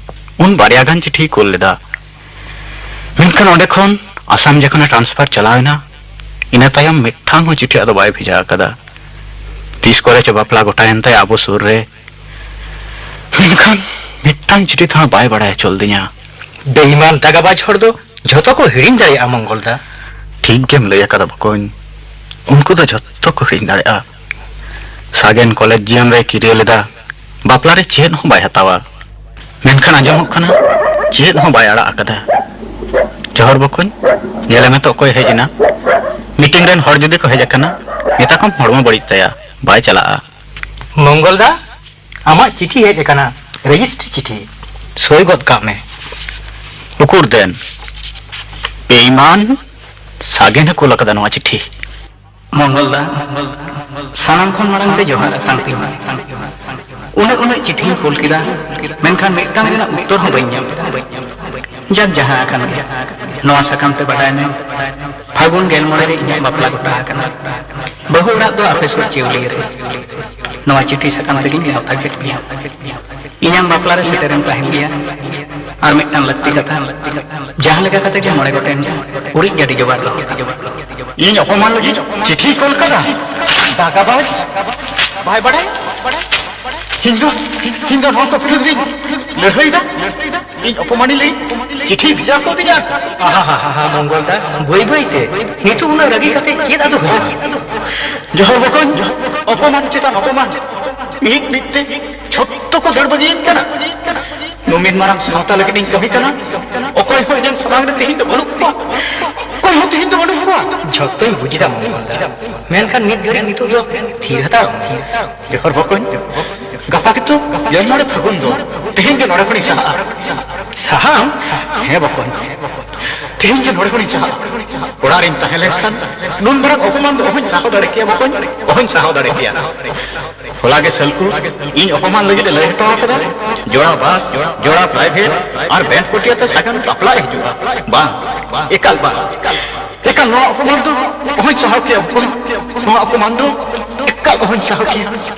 ᱩᱱ ᱵᱟᱨᱭᱟ ᱜᱟᱱ ᱪᱤᱴᱷᱤᱭ ᱠᱩᱞ ᱞᱮᱫᱟ᱾ ᱢᱮᱱᱠᱷᱟᱱ ᱚᱸᱰᱮ ᱠᱷᱚᱱ ᱟᱥᱟᱢ ᱡᱚᱠᱷᱚᱱᱮ transfer ᱪᱟᱞᱟᱣ ᱮᱱᱟ, ᱤᱱᱟᱹ ᱛᱟᱭᱚᱢ ᱢᱤᱫᱴᱟᱝ ᱦᱚᱸ ᱪᱤᱴᱷᱤ ᱟᱫᱚ ᱵᱟᱭ ᱵᱷᱮᱡᱟ ᱟᱠᱟᱫᱟ᱾ ᱛᱤᱥ ᱠᱚᱨᱮ ᱪᱚ ᱵᱟᱯᱞᱟ ᱜᱚᱴᱟᱭᱮᱱ ᱛᱟᱭᱟ ᱟᱵᱚ ᱥᱩᱨ ᱨᱮ, ᱢᱮᱱᱠᱷᱟᱱ ᱢᱤᱫᱴᱟᱝ ᱪᱤᱴᱷᱤ ᱛᱮᱦᱚᱸ ᱵᱟᱭ ᱵᱟᱲᱟᱭ ᱦᱚᱪᱚ ᱞᱤᱫᱤᱧᱟ᱾ ᱵᱮᱭᱤᱢᱟᱱ ᱫᱟᱜᱟᱵᱟᱡᱽ ᱦᱚᱲ ᱫᱚ ᱡᱷᱚᱛᱚ ᱠᱚ ᱦᱤᱲᱤᱧ ᱫᱟᱲᱮᱭᱟᱜᱼᱟ ᱢᱚᱝᱜᱚᱞ ᱫᱟ᱾ ᱴᱷᱤᱠ ᱜᱮᱢ ᱞᱟᱹᱭ ᱟᱠᱟᱫᱟ ᱵᱚᱠᱚᱧ, ᱩᱱᱠᱩ ᱫᱚ ᱡᱷᱚᱛᱚ ᱠᱚ ᱦᱤᱲᱤᱧ ᱫᱟᱲᱮᱭᱟᱜᱼᱟ᱾ ᱥᱟᱜᱮᱱ ᱠᱚᱞᱮᱡᱽ ᱡᱤᱭᱚᱱ ᱨᱮᱭ ᱠᱤᱨᱭᱟᱹ ᱞᱮᱫᱟ, ᱵᱟᱯᱞᱟ ᱨᱮ ᱪᱮᱫ ᱦᱚᱸ ᱵᱟᱭ ᱦᱟᱛᱟᱣᱟ᱾ ᱢᱮᱱᱠᱷᱟᱱ ᱟᱸᱡᱚᱢᱚᱜ ᱠᱟᱱᱟ ᱪᱮᱫ ᱦᱚᱸ ᱵᱟᱭ ᱟᱲᱟᱜ ᱟᱠᱟᱫᱟ᱾ ᱡᱚᱦᱚᱨ ᱵᱚᱠᱚᱧ, ᱧᱮᱞᱮ ᱢᱮ ᱛᱚ ᱚᱠᱚᱭ ᱦᱮᱡ ᱮᱱᱟ᱾ ᱢᱤᱴᱤᱝ ᱨᱮᱱ ᱦᱚᱲ ᱡᱩᱫᱤ ᱠᱚ ᱦᱮᱡ ᱟᱠᱟᱱᱟ, ᱢᱮᱛᱟ ᱠᱚᱢ ᱦᱚᱲᱢᱚ ᱵᱟᱹᱲᱤᱡ ᱛᱟᱭᱟ, ᱵᱟᱭ ᱪᱟᱞᱟᱜᱼᱟ᱾ ᱢᱚᱝᱜᱚᱞ ᱫᱟ, ᱟᱢᱟᱜ ᱪᱤᱴᱷᱤ ᱦᱮᱡ ᱟᱠᱟᱱᱟ, ᱨᱮᱡᱤᱥᱴᱨᱤ ᱪᱤᱴᱷᱤ᱾ ᱥᱳᱭ ᱜᱚᱫ ᱠᱟᱜ ᱢᱮ᱾ ᱩᱠᱩᱨ ᱫᱮᱱ? ᱵᱮᱭᱤᱢᱟᱱ, ᱥᱟᱜᱮᱱ ᱮ ᱠᱩᱞ ᱟᱠᱟᱫᱟ ᱱᱚᱣᱟ ᱪᱤᱴᱷᱤ᱾ ᱢᱚᱝᱜᱚᱞ ᱫᱟ, ᱥᱟᱱᱟᱢ ᱠᱷᱚᱱ ᱢᱟᱲᱟᱝ ᱛᱮ ᱡᱚᱦᱟᱨ ᱟᱛᱟᱝ ᱛᱤᱧ ᱢᱮ᱾ ᱩᱱᱟᱹᱜ ᱩᱱᱟᱹᱜ ᱪᱤᱴᱷᱤᱧ ᱠᱩᱞ ᱠᱮᱫᱟ, ᱢᱮᱱᱠᱷᱟᱱ ᱢᱤᱫᱴᱟᱝ ᱨᱮᱱᱟᱜ ᱩᱛᱛᱚᱨ ᱦᱚᱸ ᱵᱟᱹᱧ ᱧᱟᱢ ᱠᱮᱫᱟ᱾ ᱡᱟᱠ, ᱡᱟᱦᱟᱸ ᱟᱠᱟᱱ ᱜᱮ, ᱱᱚᱣᱟ ᱥᱟᱠᱟᱢ ᱛᱮ ᱵᱟᱰᱟᱭ ᱢᱮ, ᱯᱷᱟᱹᱜᱩᱱ ᱜᱮᱞ ᱢᱚᱬᱮ ᱨᱮ ᱤᱧᱟᱹᱜ ᱵᱟᱯᱞᱟ ᱜᱚᱴᱟ ᱟᱠᱟᱱᱟ᱾ ᱵᱟᱹᱦᱩ ᱚᱲᱟᱜ ᱫᱚ ᱟᱯᱮ ᱥᱩᱨ ᱪᱮᱣᱞᱤᱭᱟᱹ ᱨᱮ᱾ ᱱᱚᱣᱟ ᱪᱤᱴᱷᱤ ᱥᱟᱠᱟᱢ ᱛᱮᱜᱤᱧ ᱱᱮᱣᱛᱟ ᱠᱮᱫ ᱢᱮᱭᱟ᱾ ᱤᱧᱟᱜ ᱵᱟᱯᱞᱟ ᱨᱮ ᱥᱮᱴᱮᱨᱮᱢ ᱛᱟᱦᱮᱱ ᱜᱮᱭᱟ᱾ ᱟᱨ ᱢᱤᱫᱴᱟᱝ ᱞᱟᱹᱠᱛᱤ ᱠᱟᱛᱷᱟ, ᱡᱟᱦᱟᱸ ᱞᱮᱠᱟ ᱠᱟᱛᱮ ᱜᱮ ᱢᱚᱬᱮ ᱜᱚᱴᱮᱱ ᱩᱨᱤᱡ ᱜᱟᱹᱰᱤ ᱡᱚᱜᱟᱲ ᱫᱚᱦᱚ ᱠᱟᱜ ᱢᱮ᱾ ᱤᱧ ᱚᱯᱚᱢᱟᱱ ᱞᱟᱹᱜᱤᱫ ᱪᱤᱴᱷᱤᱭ ᱠᱩᱞ ᱠᱟᱫᱟ? ᱫᱟᱜᱟᱵᱟᱡᱽ! ᱵᱟᱭ ᱵᱟᱲᱟᱭ? ᱤᱧ ᱫᱚ, ᱤᱧ ᱫᱚ ᱱᱚᱣᱟ ᱠᱚ ᱵᱤᱨᱩᱫᱷ ᱨᱤᱧ ᱞᱟᱹᱲᱦᱟᱹᱭ ᱫᱟ᱾ ᱤᱧ ᱚᱯᱚᱢᱟᱱᱤ ᱞᱟᱹᱜᱤᱫ ᱪᱤᱴᱷᱤ ᱵᱷᱮᱡᱟ ᱠᱟᱣᱫᱤᱧᱟ᱾ ᱟᱦᱟ, ᱦᱟ, ᱦᱟ, ᱦᱟ, ᱢᱚᱝᱜᱚᱞ ᱫᱟ, ᱵᱟᱹᱭ ᱵᱟᱹᱭ ᱛᱮ᱾ ᱱᱤᱛᱚᱜ ᱩᱱᱟᱹᱜ ᱨᱟᱹᱜᱤ ᱠᱟᱛᱮ ᱪᱮᱫ ᱟᱫᱚ ᱦᱩᱭᱩᱜᱼᱟ? ᱡᱚᱦᱚᱨ ᱵᱚᱠᱚᱧ, ᱚᱯᱚᱢᱟᱱ ᱪᱮᱛᱟᱱ ᱚᱯᱚᱢᱟᱱ᱾ ᱢᱤᱫ ᱢᱤᱫ ᱛᱮ ᱡᱷᱚᱛᱚ ᱠᱚ ᱫᱟᱹᱲ ᱵᱟᱹᱜᱤᱭᱮᱫ ᱠᱟᱱᱟ᱾ ᱱᱩᱢᱤᱱ ᱢᱟᱨᱟᱝ ᱥᱟᱶᱛᱟ ᱞᱟᱹᱜᱤᱫ ᱤᱧ ᱠᱟᱹᱢᱤ ᱠᱟᱱᱟ᱾ ᱚᱠᱚᱭ ᱦᱚᱸ ᱤᱧᱟᱹᱜ ᱥᱟᱢᱟᱝ ᱨᱮ ᱛᱮᱦᱮᱧ ᱫᱚ ᱵᱟᱹᱱᱩᱜ ᱠᱚᱣᱟ᱾ ᱚᱠᱚᱭ ᱦᱚᱸ ᱛᱮᱦᱮᱧ ᱫᱚ ᱵᱟᱹᱱᱩᱜ ᱠᱚᱣᱟ᱾ ᱡᱷᱚᱛᱚᱧ ᱵᱩᱡᱽ ᱮᱫᱟ ᱢᱚᱝᱜᱚᱞ ᱫᱟ, ᱢᱮᱱᱠᱷᱟᱱ ᱢᱤᱫ ᱜᱷᱟᱹᱲᱤᱡ ᱱᱤᱛᱚᱜ ᱫᱚ ᱛᱷᱤᱨ ᱦᱟᱛᱟᱲ ᱢᱮ᱾ ᱡᱚᱦᱚᱨ ᱵᱚᱠᱚᱧ, ᱜᱟᱯᱟ ᱜᱮᱛᱚ ᱜᱮᱞ ᱢᱚᱬᱮ ᱯᱷᱟᱹᱜᱩᱱ ᱫᱚ᱾ ᱛᱮᱦᱮᱧ ᱜᱮ ᱱᱚᱰᱮ ᱠᱷᱚᱱᱤᱧ ᱥᱟᱦᱟᱜᱼᱟ᱾ ᱥᱟᱦᱟᱜ ᱟᱢ? ᱦᱮᱸ ᱵᱚᱠᱚᱧ, ᱛᱮᱦᱮᱧ ᱜᱮ ᱱᱚᱰᱮ ᱠᱷᱚᱱᱤᱧ ᱥᱟᱦᱟᱜᱼᱟ᱾ ᱚᱲᱟᱜ ᱨᱤᱧ ᱛᱟᱦᱮᱸ ᱞᱮᱱᱠᱷᱟᱱ ᱱᱩᱱ ᱢᱟᱨᱟᱝ ᱚᱯᱚᱢᱟᱱ ᱫᱚ ᱚᱦᱚᱧ ᱥᱟᱦᱟᱣ ᱫᱟᱲᱮ ᱠᱮᱭᱟ ᱵᱚᱠᱚᱧ, ᱚᱦᱚᱧ ᱥᱟᱦᱟᱣ ᱫᱟᱲᱮ ᱠᱮᱭᱟ᱾ ᱦᱚᱞᱟ ᱜᱮ ᱥᱟᱞᱠᱩ ᱤᱧ ᱚᱯᱚᱢᱟᱱ ᱞᱟᱹᱜᱤᱫ ᱮ ᱞᱟᱹᱭ ᱦᱚᱴᱚ ᱟᱠᱟᱫᱟ᱾ ᱡᱚᱲᱟ ᱵᱟᱥ, ᱡᱚᱲᱟ ᱯᱨᱟᱭᱵᱷᱮᱴ ᱟᱨ ᱵᱮᱱᱰ ᱯᱟᱨᱴᱤ ᱟᱛᱮ ᱥᱟᱜᱟᱱ ᱵᱟᱯᱞᱟ ᱮ ᱦᱤᱡᱩᱜᱼᱟ᱾ ᱵᱟᱝ, ᱮᱠᱟᱞ ᱵᱟᱝ᱾ ᱮᱠᱟᱞ ᱱᱚᱣᱟ ᱚᱯᱚᱢᱟᱱ ᱫᱚ ᱚᱦᱚᱧ ᱥᱟᱦᱟᱣ ᱠᱮᱭᱟ ᱵᱚᱠᱚᱧ᱾ ᱱᱚᱣᱟ ᱚᱯᱚᱢᱟᱱ ᱫᱚ ᱮᱠᱟᱞ ᱚᱦᱚᱧ ᱥᱟᱦᱟᱣ ᱠᱮᱭᱟ᱾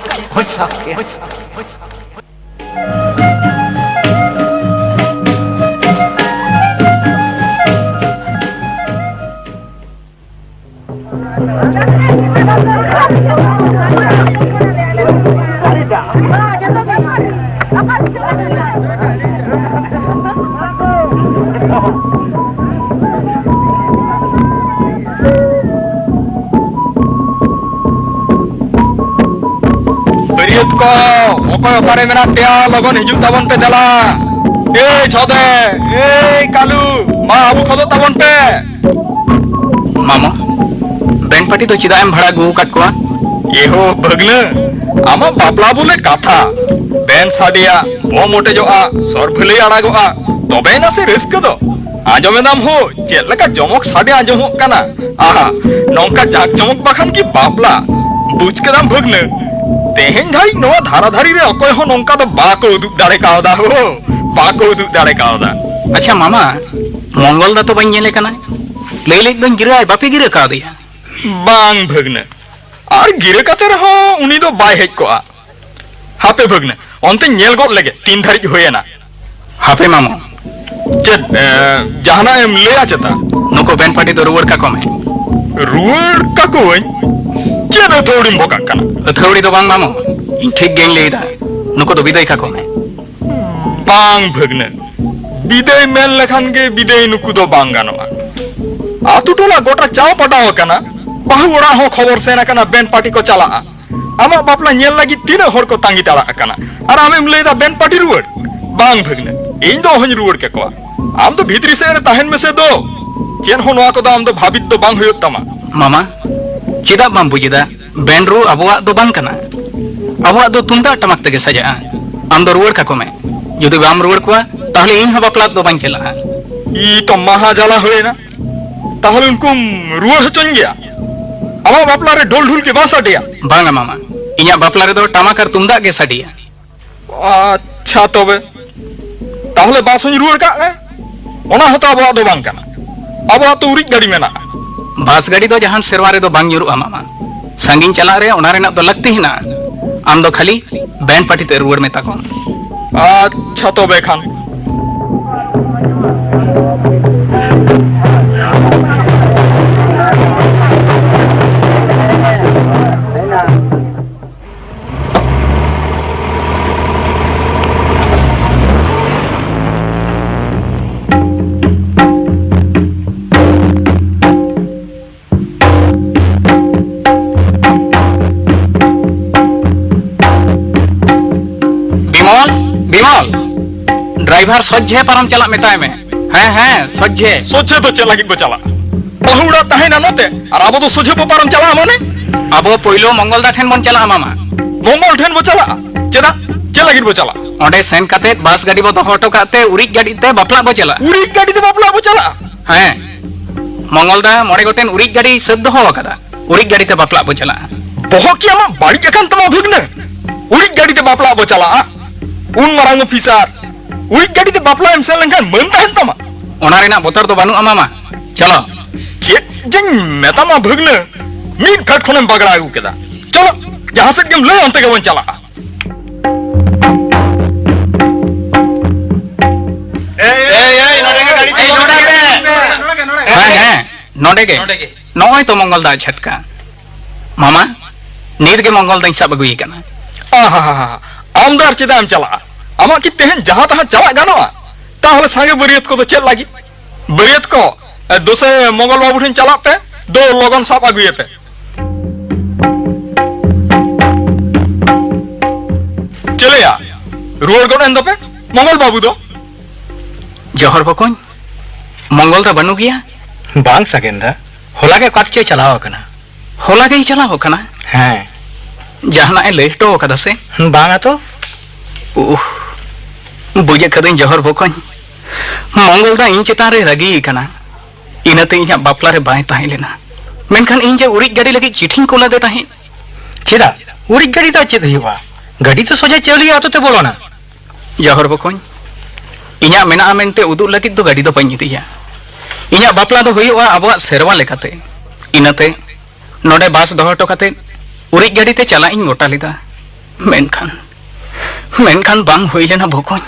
ᱚᱦᱚᱧ ᱥᱟᱦᱟᱣ ᱠᱮᱭᱟ᱾ ᱵᱟᱹᱨᱭᱟᱹᱛ ᱠᱚ, ᱚᱠᱚᱭ ᱚᱠᱟᱨᱮ ᱢᱮᱱᱟᱜ ᱯᱮᱭᱟ, ᱞᱚᱜᱚᱱ ᱦᱤᱡᱩᱜ ᱛᱟᱵᱚᱱ ᱯᱮ ᱫᱮᱞᱟ᱾ ᱮᱭ ᱪᱷᱚᱫᱮ, ᱮᱭ ᱠᱟᱞᱩ, ᱢᱟ ᱟᱹᱵᱩ ᱠᱷᱚᱫᱚᱜ ᱛᱟᱵᱚᱱ ᱯᱮ᱾ ᱢᱟᱢᱟ, ᱵᱮᱱᱰ ᱯᱟᱨᱴᱤ ᱫᱚ ᱪᱮᱫᱟᱜ ᱮᱢ ᱵᱷᱟᱲᱟ ᱟᱹᱜᱩ ᱟᱠᱟᱫ ᱠᱚᱣᱟ? ᱮᱦᱳ ᱵᱷᱟᱹᱜᱽᱱᱟᱹ, ᱟᱢᱟᱜ ᱵᱟᱯᱞᱟ ᱵᱚᱞᱮ ᱠᱟᱛᱷᱟ᱾ ᱵᱮᱱᱰ ᱥᱟᱰᱮᱭᱟ, ᱵᱚᱢ ᱚᱴᱮᱡᱚᱜᱼᱟ, ᱥᱚᱨ ᱵᱷᱟᱹᱞᱟᱹᱭ ᱟᱲᱟᱜᱚᱜᱼᱟ, ᱛᱚᱵᱮᱭᱮᱱᱟ ᱥᱮ ᱨᱟᱹᱥᱠᱟᱹ ᱫᱚ᱾ ᱟᱸᱡᱚᱢᱮᱫᱟᱢ ᱦᱳ, ᱪᱮᱫ ᱞᱮᱠᱟ ᱡᱚᱢᱚᱠ ᱥᱟᱰᱮ ᱟᱸᱡᱚᱢᱚᱜ ᱠᱟᱱᱟ᱾ ᱟᱦᱟ, ᱱᱚᱝᱠᱟ ᱡᱟᱠ ᱡᱚᱢᱚᱠ ᱵᱟᱠᱷᱟᱱ ᱠᱤ ᱵᱟᱯᱞᱟ? ᱵᱩᱡᱽ ᱠᱮᱫᱟᱢ ᱵᱷᱟᱹᱜᱽᱱᱟᱹ, ᱛᱮᱦᱮᱧ ᱫᱷᱟᱹᱨᱤᱡ ᱱᱚᱣᱟ ᱫᱷᱟᱨᱟ ᱫᱷᱟᱹᱨᱤ ᱨᱮ ᱚᱠᱚᱭ ᱦᱚᱸ ᱱᱚᱝᱠᱟ ᱫᱚ ᱵᱟᱠᱚ ᱩᱫᱩᱜ ᱫᱟᱲᱮ ᱠᱟᱣᱫᱟ ᱦᱳ, ᱵᱟᱠᱚ ᱩᱫᱩᱜ ᱫᱟᱲᱮ ᱠᱟᱣᱫᱟ᱾ ᱟᱪᱪᱷᱟ ᱢᱟᱢᱟ, ᱢᱚᱝᱜᱚᱞ ᱫᱟ ᱛᱚ ᱵᱟᱹᱧ ᱧᱮᱞᱮ ᱠᱟᱱᱟ᱾ ᱞᱟᱹᱭ ᱞᱮᱫ ᱫᱚᱧ ᱜᱤᱨᱟᱹ ᱟᱭ, ᱵᱟᱯᱮ ᱜᱤᱨᱟᱹ ᱠᱟᱣᱫᱮᱭᱟ? ᱵᱟᱝ ᱵᱷᱟᱹᱜᱽᱱᱟᱹ, ᱟᱨ ᱜᱤᱨᱟᱹ ᱠᱟᱛᱮ ᱨᱮᱦᱚᱸ ᱩᱱᱤ ᱫᱚ ᱵᱟᱭ ᱦᱮᱡ ᱠᱚᱜᱼᱟ᱾ ᱦᱟᱯᱮ ᱵᱷᱟᱹᱜᱽᱱᱟᱹ, ᱚᱱᱛᱮᱧ ᱧᱮᱞ ᱜᱚᱫ ᱞᱮᱜᱮ ᱛᱤᱱ ᱫᱷᱟᱹᱨᱤᱡ ᱦᱩᱭᱮᱱᱟ᱾ ᱦᱟᱯᱮ ᱢᱟᱢᱚ᱾ ᱪᱮᱫ, ᱮ, ᱡᱟᱦᱟᱱᱟᱜ ᱮᱢ ᱞᱟᱹᱭᱟ ᱪᱮᱛᱟ? ᱱᱩᱠᱩ ᱵᱮᱱ ᱯᱟᱨᱴᱤ ᱫᱚ ᱨᱩᱣᱟᱹᱲ ᱠᱟᱠᱚ ᱢᱮ᱾ ᱨᱩᱣᱟᱹᱲ ᱠᱟᱠᱚᱣᱟᱹᱧ? ᱪᱮᱫ ᱟᱹᱛᱷᱟᱹᱣᱲᱤᱢ ᱵᱚᱠᱟᱜ ᱠᱟᱱᱟ? ᱟᱹᱛᱷᱟᱹᱣᱲᱤ ᱫᱚ ᱵᱟᱝ ᱢᱟᱢᱚ, ᱤᱧ ᱴᱷᱤᱠ ᱜᱮᱧ ᱞᱟᱹᱭ ᱮᱫᱟ᱾ ᱱᱩᱠᱩ ᱫᱚ ᱵᱤᱫᱟᱹᱭ ᱠᱟᱠᱚ ᱢᱮ᱾ ᱵᱟᱝ ᱵᱷᱟᱹᱜᱽᱱᱟᱹ, ᱵᱤᱫᱟᱹᱭ ᱢᱮᱱ ᱞᱮᱠᱷᱟᱱ ᱜᱮ ᱵᱤᱫᱟᱹᱭ ᱱᱩᱠᱩ ᱫᱚ ᱵᱟᱝ ᱜᱟᱱᱚᱜᱼᱟ᱾ ᱟᱛᱳ ᱴᱚᱞᱟ ᱜᱚᱴᱟ ᱪᱟᱣ ᱯᱟᱴᱟᱣ ᱟᱠᱟᱱᱟ, ᱵᱟᱹᱦᱩ ᱚᱲᱟᱜ ᱦᱚᱸ ᱠᱷᱚᱵᱚᱨ ᱥᱮᱱ ᱟᱠᱟᱱᱟ, ᱵᱮᱱ ᱯᱟᱨᱴᱤ ᱠᱚ ᱪᱟᱞᱟᱜᱼᱟ᱾ ᱟᱢᱟᱜ ᱵᱟᱯᱞᱟ ᱧᱮᱞ ᱞᱟᱹᱜᱤᱫ ᱛᱤᱱᱟᱹᱜ ᱦᱚᱲ ᱠᱚ ᱛᱟᱸᱜᱤ ᱛᱟᱲᱟᱜ ᱟᱠᱟᱱᱟ, ᱟᱨ ᱟᱢᱮᱢ ᱞᱟᱹᱭᱫᱟ ᱵᱮᱱ ᱯᱟᱨᱴᱤ ᱨᱩᱣᱟᱹᱲ? ᱵᱟᱝ ᱵᱷᱟᱹᱜᱽᱱᱟᱹ, ᱤᱧ ᱫᱚ ᱚᱦᱚᱧ ᱨᱩᱣᱟᱹᱲ ᱠᱟᱠᱚᱣᱟ᱾ ᱟᱢ ᱫᱚ ᱵᱷᱤᱛᱨᱤ ᱥᱮᱫ ᱨᱮ ᱛᱟᱦᱮᱱ ᱢᱮᱥᱮ ᱫᱚ᱾ ᱪᱮᱫ ᱦᱚᱸ ᱱᱚᱣᱟ ᱠᱚᱫᱚ ᱟᱢ ᱫᱚ ᱵᱷᱟᱵᱤᱛ ᱫᱚ ᱵᱟᱝ ᱦᱩᱭᱩᱜ ᱛᱟᱢᱟ᱾ ᱢᱟᱢᱟ, ᱪᱮᱫᱟᱜ ᱵᱟᱢ ᱵᱩᱡ ᱮᱫᱟ? ᱵᱮᱱᱰ ᱨᱩ ᱟᱵᱚᱣᱟᱜ ᱫᱚ ᱵᱟᱝ ᱠᱟᱱᱟ᱾ ᱟᱵᱚᱣᱟᱜ ᱫᱚ ᱛᱩᱢᱫᱟᱜ ᱴᱟᱢᱟᱠ ᱛᱮᱜᱮ ᱥᱟᱡᱟᱜᱼᱟ᱾ ᱟᱢ ᱫᱚ ᱨᱩᱣᱟᱹᱲ ᱠᱟᱠᱚ ᱢᱮ᱾ ᱡᱩᱫᱤ ᱵᱟᱢ ᱨᱩᱣᱟᱹᱲ ᱠᱚᱣᱟ, ᱛᱟᱦᱞᱮ ᱤᱧ ᱦᱚᱸ ᱵᱟᱯᱞᱟ ᱫᱚ ᱵᱟᱹᱧ ᱪᱟᱞᱟᱜᱼᱟ᱾ ᱤ ᱛᱚ ᱢᱟᱦᱟ ᱡᱟᱞᱟ ᱦᱩᱭᱮᱱᱟ᱾ ᱛᱟᱦᱞᱮ ᱩᱱᱠᱩᱢ ᱨᱩᱣᱟᱹᱲ ᱦᱚᱪᱚᱧ ᱜᱮᱭᱟ? ᱟᱢᱟᱜ ᱵᱟᱯᱞᱟ ᱨᱮ ᱰᱷᱳᱞ ᱰᱷᱩᱞ ᱜᱮ ᱵᱟᱝ ᱥᱟᱰᱮᱭᱟ? ᱵᱟᱝᱟ ᱢᱟᱢᱟ, ᱤᱧᱟᱜ ᱵᱟᱯᱞᱟ ᱨᱮᱫᱚ ᱴᱟᱢᱟᱠ ᱟᱨ ᱛᱩᱢᱫᱟᱜ ᱜᱮ ᱥᱟᱰᱮᱭᱟ᱾ ᱟᱪᱪᱷᱟ ᱛᱚᱵᱮ, ᱛᱟᱦᱞᱮ ᱵᱟᱥ ᱦᱚᱸᱧ ᱨᱩᱣᱟᱹᱲ ᱠᱟᱜ ᱢᱮ, ᱚᱱᱟ ᱦᱚᱸᱛᱚ ᱟᱵᱚᱣᱟᱜ ᱫᱚ ᱵᱟᱝ ᱠᱟᱱᱟ᱾ ᱟᱵᱚᱣᱟᱜ ᱛᱚ ᱩᱨᱤᱡ ᱜᱟᱹᱰᱤ ᱢᱮᱱᱟᱜᱼᱟ᱾ ᱵᱟᱥ ᱜᱟᱹᱰᱤ ᱫᱚ ᱡᱟᱦᱟᱱ ᱥᱮᱨᱣᱟ ᱨᱮᱫᱚ ᱵᱟᱝ ᱧᱩᱨᱩᱜᱼᱟ ᱢᱟᱢᱟ᱾ ᱥᱟᱺᱜᱤᱧ ᱪᱟᱞᱟᱜ ᱨᱮ ᱚᱱᱟ ᱨᱮᱱᱟᱜ ᱫᱚ ᱞᱟᱹᱠᱛᱤ ᱦᱮᱱᱟᱜᱼᱟ᱾ ᱟᱢ ᱫᱚ ᱠᱷᱟᱹᱞᱤ ᱵᱮᱱᱰ ᱯᱟᱨᱴᱤ ᱛᱮ ᱨᱩᱣᱟᱹᱲ ᱢᱮᱛᱟ ᱠᱚᱢ᱾ ᱟᱪᱪᱷᱟ ᱛᱚᱵᱮ ᱠᱷᱟᱱ᱾ ᱵᱤᱢᱚᱞ, ᱵᱤᱢᱚᱞ, ᱰᱨᱟᱭᱵᱷᱟᱨ ᱥᱚᱡᱷᱮ ᱯᱟᱨᱚᱢ ᱪᱟᱞᱟᱜ ᱢᱮᱛᱟᱭ ᱢᱮ᱾ ᱦᱮᱸ, ᱦᱮᱸ, ᱥᱚᱡᱷᱮ᱾ ᱥᱚᱡᱷᱮ ᱫᱚ ᱪᱮᱫ ᱞᱟᱹᱜᱤᱫ ᱵᱚ ᱪᱟᱞᱟᱜᱼᱟ? ᱵᱟᱹᱦᱩ ᱚᱲᱟᱜ ᱛᱟᱦᱮᱱᱟ ᱱᱚᱛᱮ, ᱟᱨ ᱟᱵᱚ ᱫᱚ ᱥᱚᱡᱷᱮ ᱵᱚ ᱯᱟᱨᱚᱢ ᱪᱟᱞᱟᱜᱼᱟ ᱢᱟᱱᱮ? ᱟᱵᱚ ᱯᱳᱭᱞᱳ ᱢᱚᱝᱜᱚᱞ ᱫᱟ ᱴᱷᱮᱱ ᱵᱚᱱ ᱪᱟᱞᱟᱜᱼᱟ, ᱢᱟᱢᱟ᱾ ᱢᱚᱝᱜᱚᱞ ᱴᱷᱮᱱ ᱵᱚ ᱪᱟᱞᱟᱜᱼᱟ? ᱪᱮᱫᱟᱜ? ᱪᱮᱫ ᱞᱟᱹᱜᱤᱫ ᱵᱚ ᱪᱟᱞᱟᱜᱼᱟ? ᱚᱸᱰᱮ ᱥᱮᱱ ᱠᱟᱛᱮ ᱵᱟᱥ ᱜᱟᱹᱰᱤ ᱵᱚ ᱫᱚᱦᱚ ᱦᱚᱴᱚ ᱠᱟᱜ ᱛᱮ ᱩᱨᱤᱡ ᱜᱟᱹᱰᱤ ᱛᱮ ᱵᱟᱯᱞᱟᱜ ᱵᱚ ᱪᱟᱞᱟᱜᱼᱟ᱾ ᱩᱨᱤᱡ ᱜᱟᱹᱰᱤ ᱛᱮ ᱵᱟᱯᱞᱟᱜ ᱵᱚ ᱪᱟᱞᱟᱜᱼᱟ? ᱦᱮᱸ, ᱢᱚᱝᱜᱚᱞ ᱫᱟ ᱢᱚᱬᱮ ᱜᱚᱴᱮᱱ ᱩᱨᱤᱡ ᱜᱟᱹᱰᱤ ᱥᱟᱹᱛ ᱫᱚᱦᱚ ᱟᱠᱟᱫᱟ᱾ ᱩᱨᱤᱡ ᱜᱟᱹᱰᱤ ᱛᱮ ᱵᱟᱯᱞᱟᱜ ᱵᱚ ᱪᱟᱞᱟᱜᱼᱟ᱾ ᱵᱚᱦᱚᱜ ᱠᱤ ᱟᱢᱟᱜ ᱵᱟᱹᱲᱤᱡ ᱟᱠᱟᱱ ᱛᱟᱢᱟ ᱵᱷᱟᱹᱜᱽᱱᱟᱹ? ᱩᱨᱤᱡ ᱜᱟᱹᱰᱤ ᱛᱮ ᱵᱟᱯᱞᱟᱜ ᱵᱚ ᱪᱟᱞᱟᱜᱼᱟ? ᱩᱱ ᱢᱟᱨᱟᱝ ᱚᱯᱷᱤᱥᱟᱨ, ᱩᱨᱤᱡ ᱜᱟᱹᱰᱤ ᱛᱮ ᱵᱟᱯᱞᱟ ᱮᱢ ᱥᱮᱱ ᱞᱮᱱᱠᱷᱟᱱ ᱢᱟᱹᱱ ᱛᱟᱦᱮᱱ ᱛᱟᱢᱟ? ᱚᱱᱟ ᱨᱮᱱᱟᱜ ᱵᱚᱛᱚᱨ ᱫᱚ ᱵᱟᱹᱱᱩᱜᱼᱟ ᱢᱟᱢᱟ᱾ ᱪᱚᱞᱚ᱾ ᱪᱮᱫ ᱡᱮᱧ ᱢᱮᱛᱟᱢᱟ ᱵᱷᱟᱹᱜᱽᱱᱟᱹ, ᱢᱤᱫ ᱯᱷᱮᱰ ᱠᱷᱚᱱᱮᱢ ᱵᱟᱜᱲᱟ ᱟᱹᱜᱩ ᱠᱮᱫᱟ᱾ ᱪᱚᱞᱚ, ᱡᱟᱦᱟᱸ ᱥᱮᱫ ᱜᱮᱢ ᱞᱟᱹᱭᱟ ᱚᱱᱛᱮ ᱜᱮᱵᱚᱱ ᱪᱟᱞᱟᱜᱼᱟ᱾ ᱮᱭ, ᱮᱭ, ᱱᱚᱰᱮ ᱜᱮ ᱜᱟᱹᱰᱤ ᱛᱤᱸᱜᱩ ᱠᱟᱜ ᱢᱮ᱾ ᱦᱮᱸ, ᱦᱮᱸ, ᱱᱚᱰᱮ ᱜᱮ᱾ ᱱᱚᱰᱮ ᱜᱮ᱾ ᱱᱚᱜᱼᱚᱭ ᱛᱚ ᱢᱚᱝᱜᱚᱞ ᱫᱟ ᱡᱷᱟᱴᱠᱟ᱾ ᱢᱟᱢᱟ, ᱱᱤᱛ ᱜᱮ ᱢᱚᱝᱜᱚᱞ ᱫᱟᱧ ᱥᱟᱵ ᱟᱹᱜᱩᱭᱮ ᱠᱟᱱᱟ᱾ ᱟᱦᱟᱦᱟᱦᱟ, ᱟᱢ ᱫᱚ ᱟᱨ ᱪᱮᱫᱟᱜ ᱮᱢ ᱪᱟᱞᱟᱜᱼᱟ? ᱟᱢᱟᱜ ᱠᱤ ᱛᱮᱦᱮᱧ ᱡᱟᱦᱟᱸ ᱛᱟᱦᱟᱸ ᱪᱟᱞᱟᱜ ᱜᱟᱱᱚᱜᱼᱟ? ᱛᱟᱦᱚᱞᱮ ᱥᱟᱸᱜᱮ ᱵᱟᱹᱨᱭᱟᱹᱛ ᱠᱚᱫᱚ ᱪᱮᱫ ᱞᱟᱹᱜᱤᱫ? ᱵᱟᱹᱨᱭᱟᱹᱛ ᱠᱚ, ᱮ, ᱫᱚᱥᱮ ᱢᱚᱝᱜᱚᱞ ᱵᱟᱹᱵᱩ ᱴᱷᱮᱱ ᱪᱟᱞᱟᱜ ᱯᱮ, ᱫᱚ ᱞᱚᱜᱚᱱ ᱥᱟᱵ ᱟᱹᱜᱩᱭᱮᱯᱮ᱾ ᱪᱮᱞᱮᱭᱟ, ᱨᱩᱣᱟᱹᱲ ᱜᱚᱫ ᱮᱱ ᱫᱚᱯᱮ, ᱢᱚᱝᱜᱚᱞ ᱵᱟᱹᱵᱩ ᱫᱚ? ᱡᱚᱦᱚᱨ ᱵᱚᱠᱚᱧ, ᱢᱚᱝᱜᱚᱞ ᱫᱟ ᱵᱟᱹᱱᱩᱜ ᱜᱮᱭᱟ? ᱵᱟᱝ ᱥᱟᱜᱮᱱ ᱫᱟ, ᱦᱚᱞᱟ ᱜᱮ ᱚᱠᱟ ᱛᱮᱪᱚᱭ ᱪᱟᱞᱟᱣ ᱟᱠᱟᱱᱟ᱾ ᱦᱚᱞᱟ ᱜᱮᱭ ᱪᱟᱞᱟᱣ ᱟᱠᱟᱱᱟ? ᱦᱮᱸ᱾ ᱡᱟᱦᱟᱱᱟᱜ ᱮ ᱞᱟᱹᱭ ᱦᱚᱴᱚ ᱟᱠᱟᱫᱟ ᱥᱮ? ᱵᱟᱝᱟ ᱛᱚ᱾ ᱩᱦ, ᱵᱩᱡᱽ ᱟᱠᱟᱫᱟᱹᱧ ᱡᱚᱦᱚᱨ ᱵᱚᱠᱚᱧ, ᱢᱚᱝᱜᱚᱞ ᱫᱟ ᱤᱧ ᱪᱮᱛᱟᱱ ᱨᱮ ᱨᱟᱹᱜᱤ ᱟᱠᱟᱱᱟ, ᱤᱱᱟᱹᱛᱮ ᱤᱧᱟᱹᱜ ᱵᱟᱯᱞᱟ ᱨᱮ ᱵᱟᱭ ᱛᱟᱦᱮᱸ ᱞᱮᱱᱟ᱾ ᱢᱮᱱᱠᱷᱟᱱ ᱤᱧ ᱡᱮ ᱩᱨᱤᱡ ᱜᱟᱹᱰᱤ ᱞᱟᱹᱜᱤᱫ ᱪᱤᱴᱷᱤᱧ ᱠᱩᱞ ᱟᱫᱮ ᱛᱟᱦᱮᱸᱫ᱾ ᱪᱮᱫᱟᱜ? ᱩᱨᱤᱡ ᱜᱟᱹᱰᱤ ᱫᱚ ᱪᱮᱫ ᱦᱩᱭᱩᱜᱼᱟ? ᱜᱟᱹᱰᱤ ᱫᱚ ᱥᱚᱡᱷᱮ ᱪᱟᱣᱞᱤᱭᱟᱹ ᱟᱛᱳ ᱛᱮ ᱵᱚᱞᱚᱱᱟ᱾ ᱡᱚᱦᱚᱨ ᱵᱚᱠᱚᱧ, ᱤᱧᱟᱹᱜ ᱢᱮᱱᱟᱜᱼᱟ ᱢᱮᱱᱛᱮ ᱩᱫᱩᱜ ᱞᱟᱹᱜᱤᱫ ᱫᱚ ᱜᱟᱹᱰᱤ ᱫᱚ ᱵᱟᱹᱧ ᱤᱫᱤᱭᱟ᱾ ᱤᱧᱟᱹᱜ ᱵᱟᱯᱞᱟ ᱫᱚ ᱦᱩᱭᱩᱜᱼᱟ ᱟᱵᱚᱣᱟᱜ ᱥᱮᱨᱣᱟ ᱞᱮᱠᱟᱛᱮ᱾ ᱤᱱᱟᱹᱛᱮ ᱱᱚᱰᱮ ᱵᱟᱥ ᱫᱚᱦᱚ ᱦᱚᱴᱚ ᱠᱟᱛᱮ ᱩᱨᱤᱡ ᱜᱟᱹᱰᱤ ᱛᱮ ᱪᱟᱞᱟᱜ ᱤᱧ ᱜᱚᱴᱟ ᱞᱮᱫᱟ᱾ ᱢᱮᱱᱠᱷᱟᱱ, ᱢᱮᱱᱠᱷᱟᱱ ᱵᱟᱝ ᱦᱩᱭ ᱞᱮᱱᱟ ᱵᱚᱠᱚᱧ᱾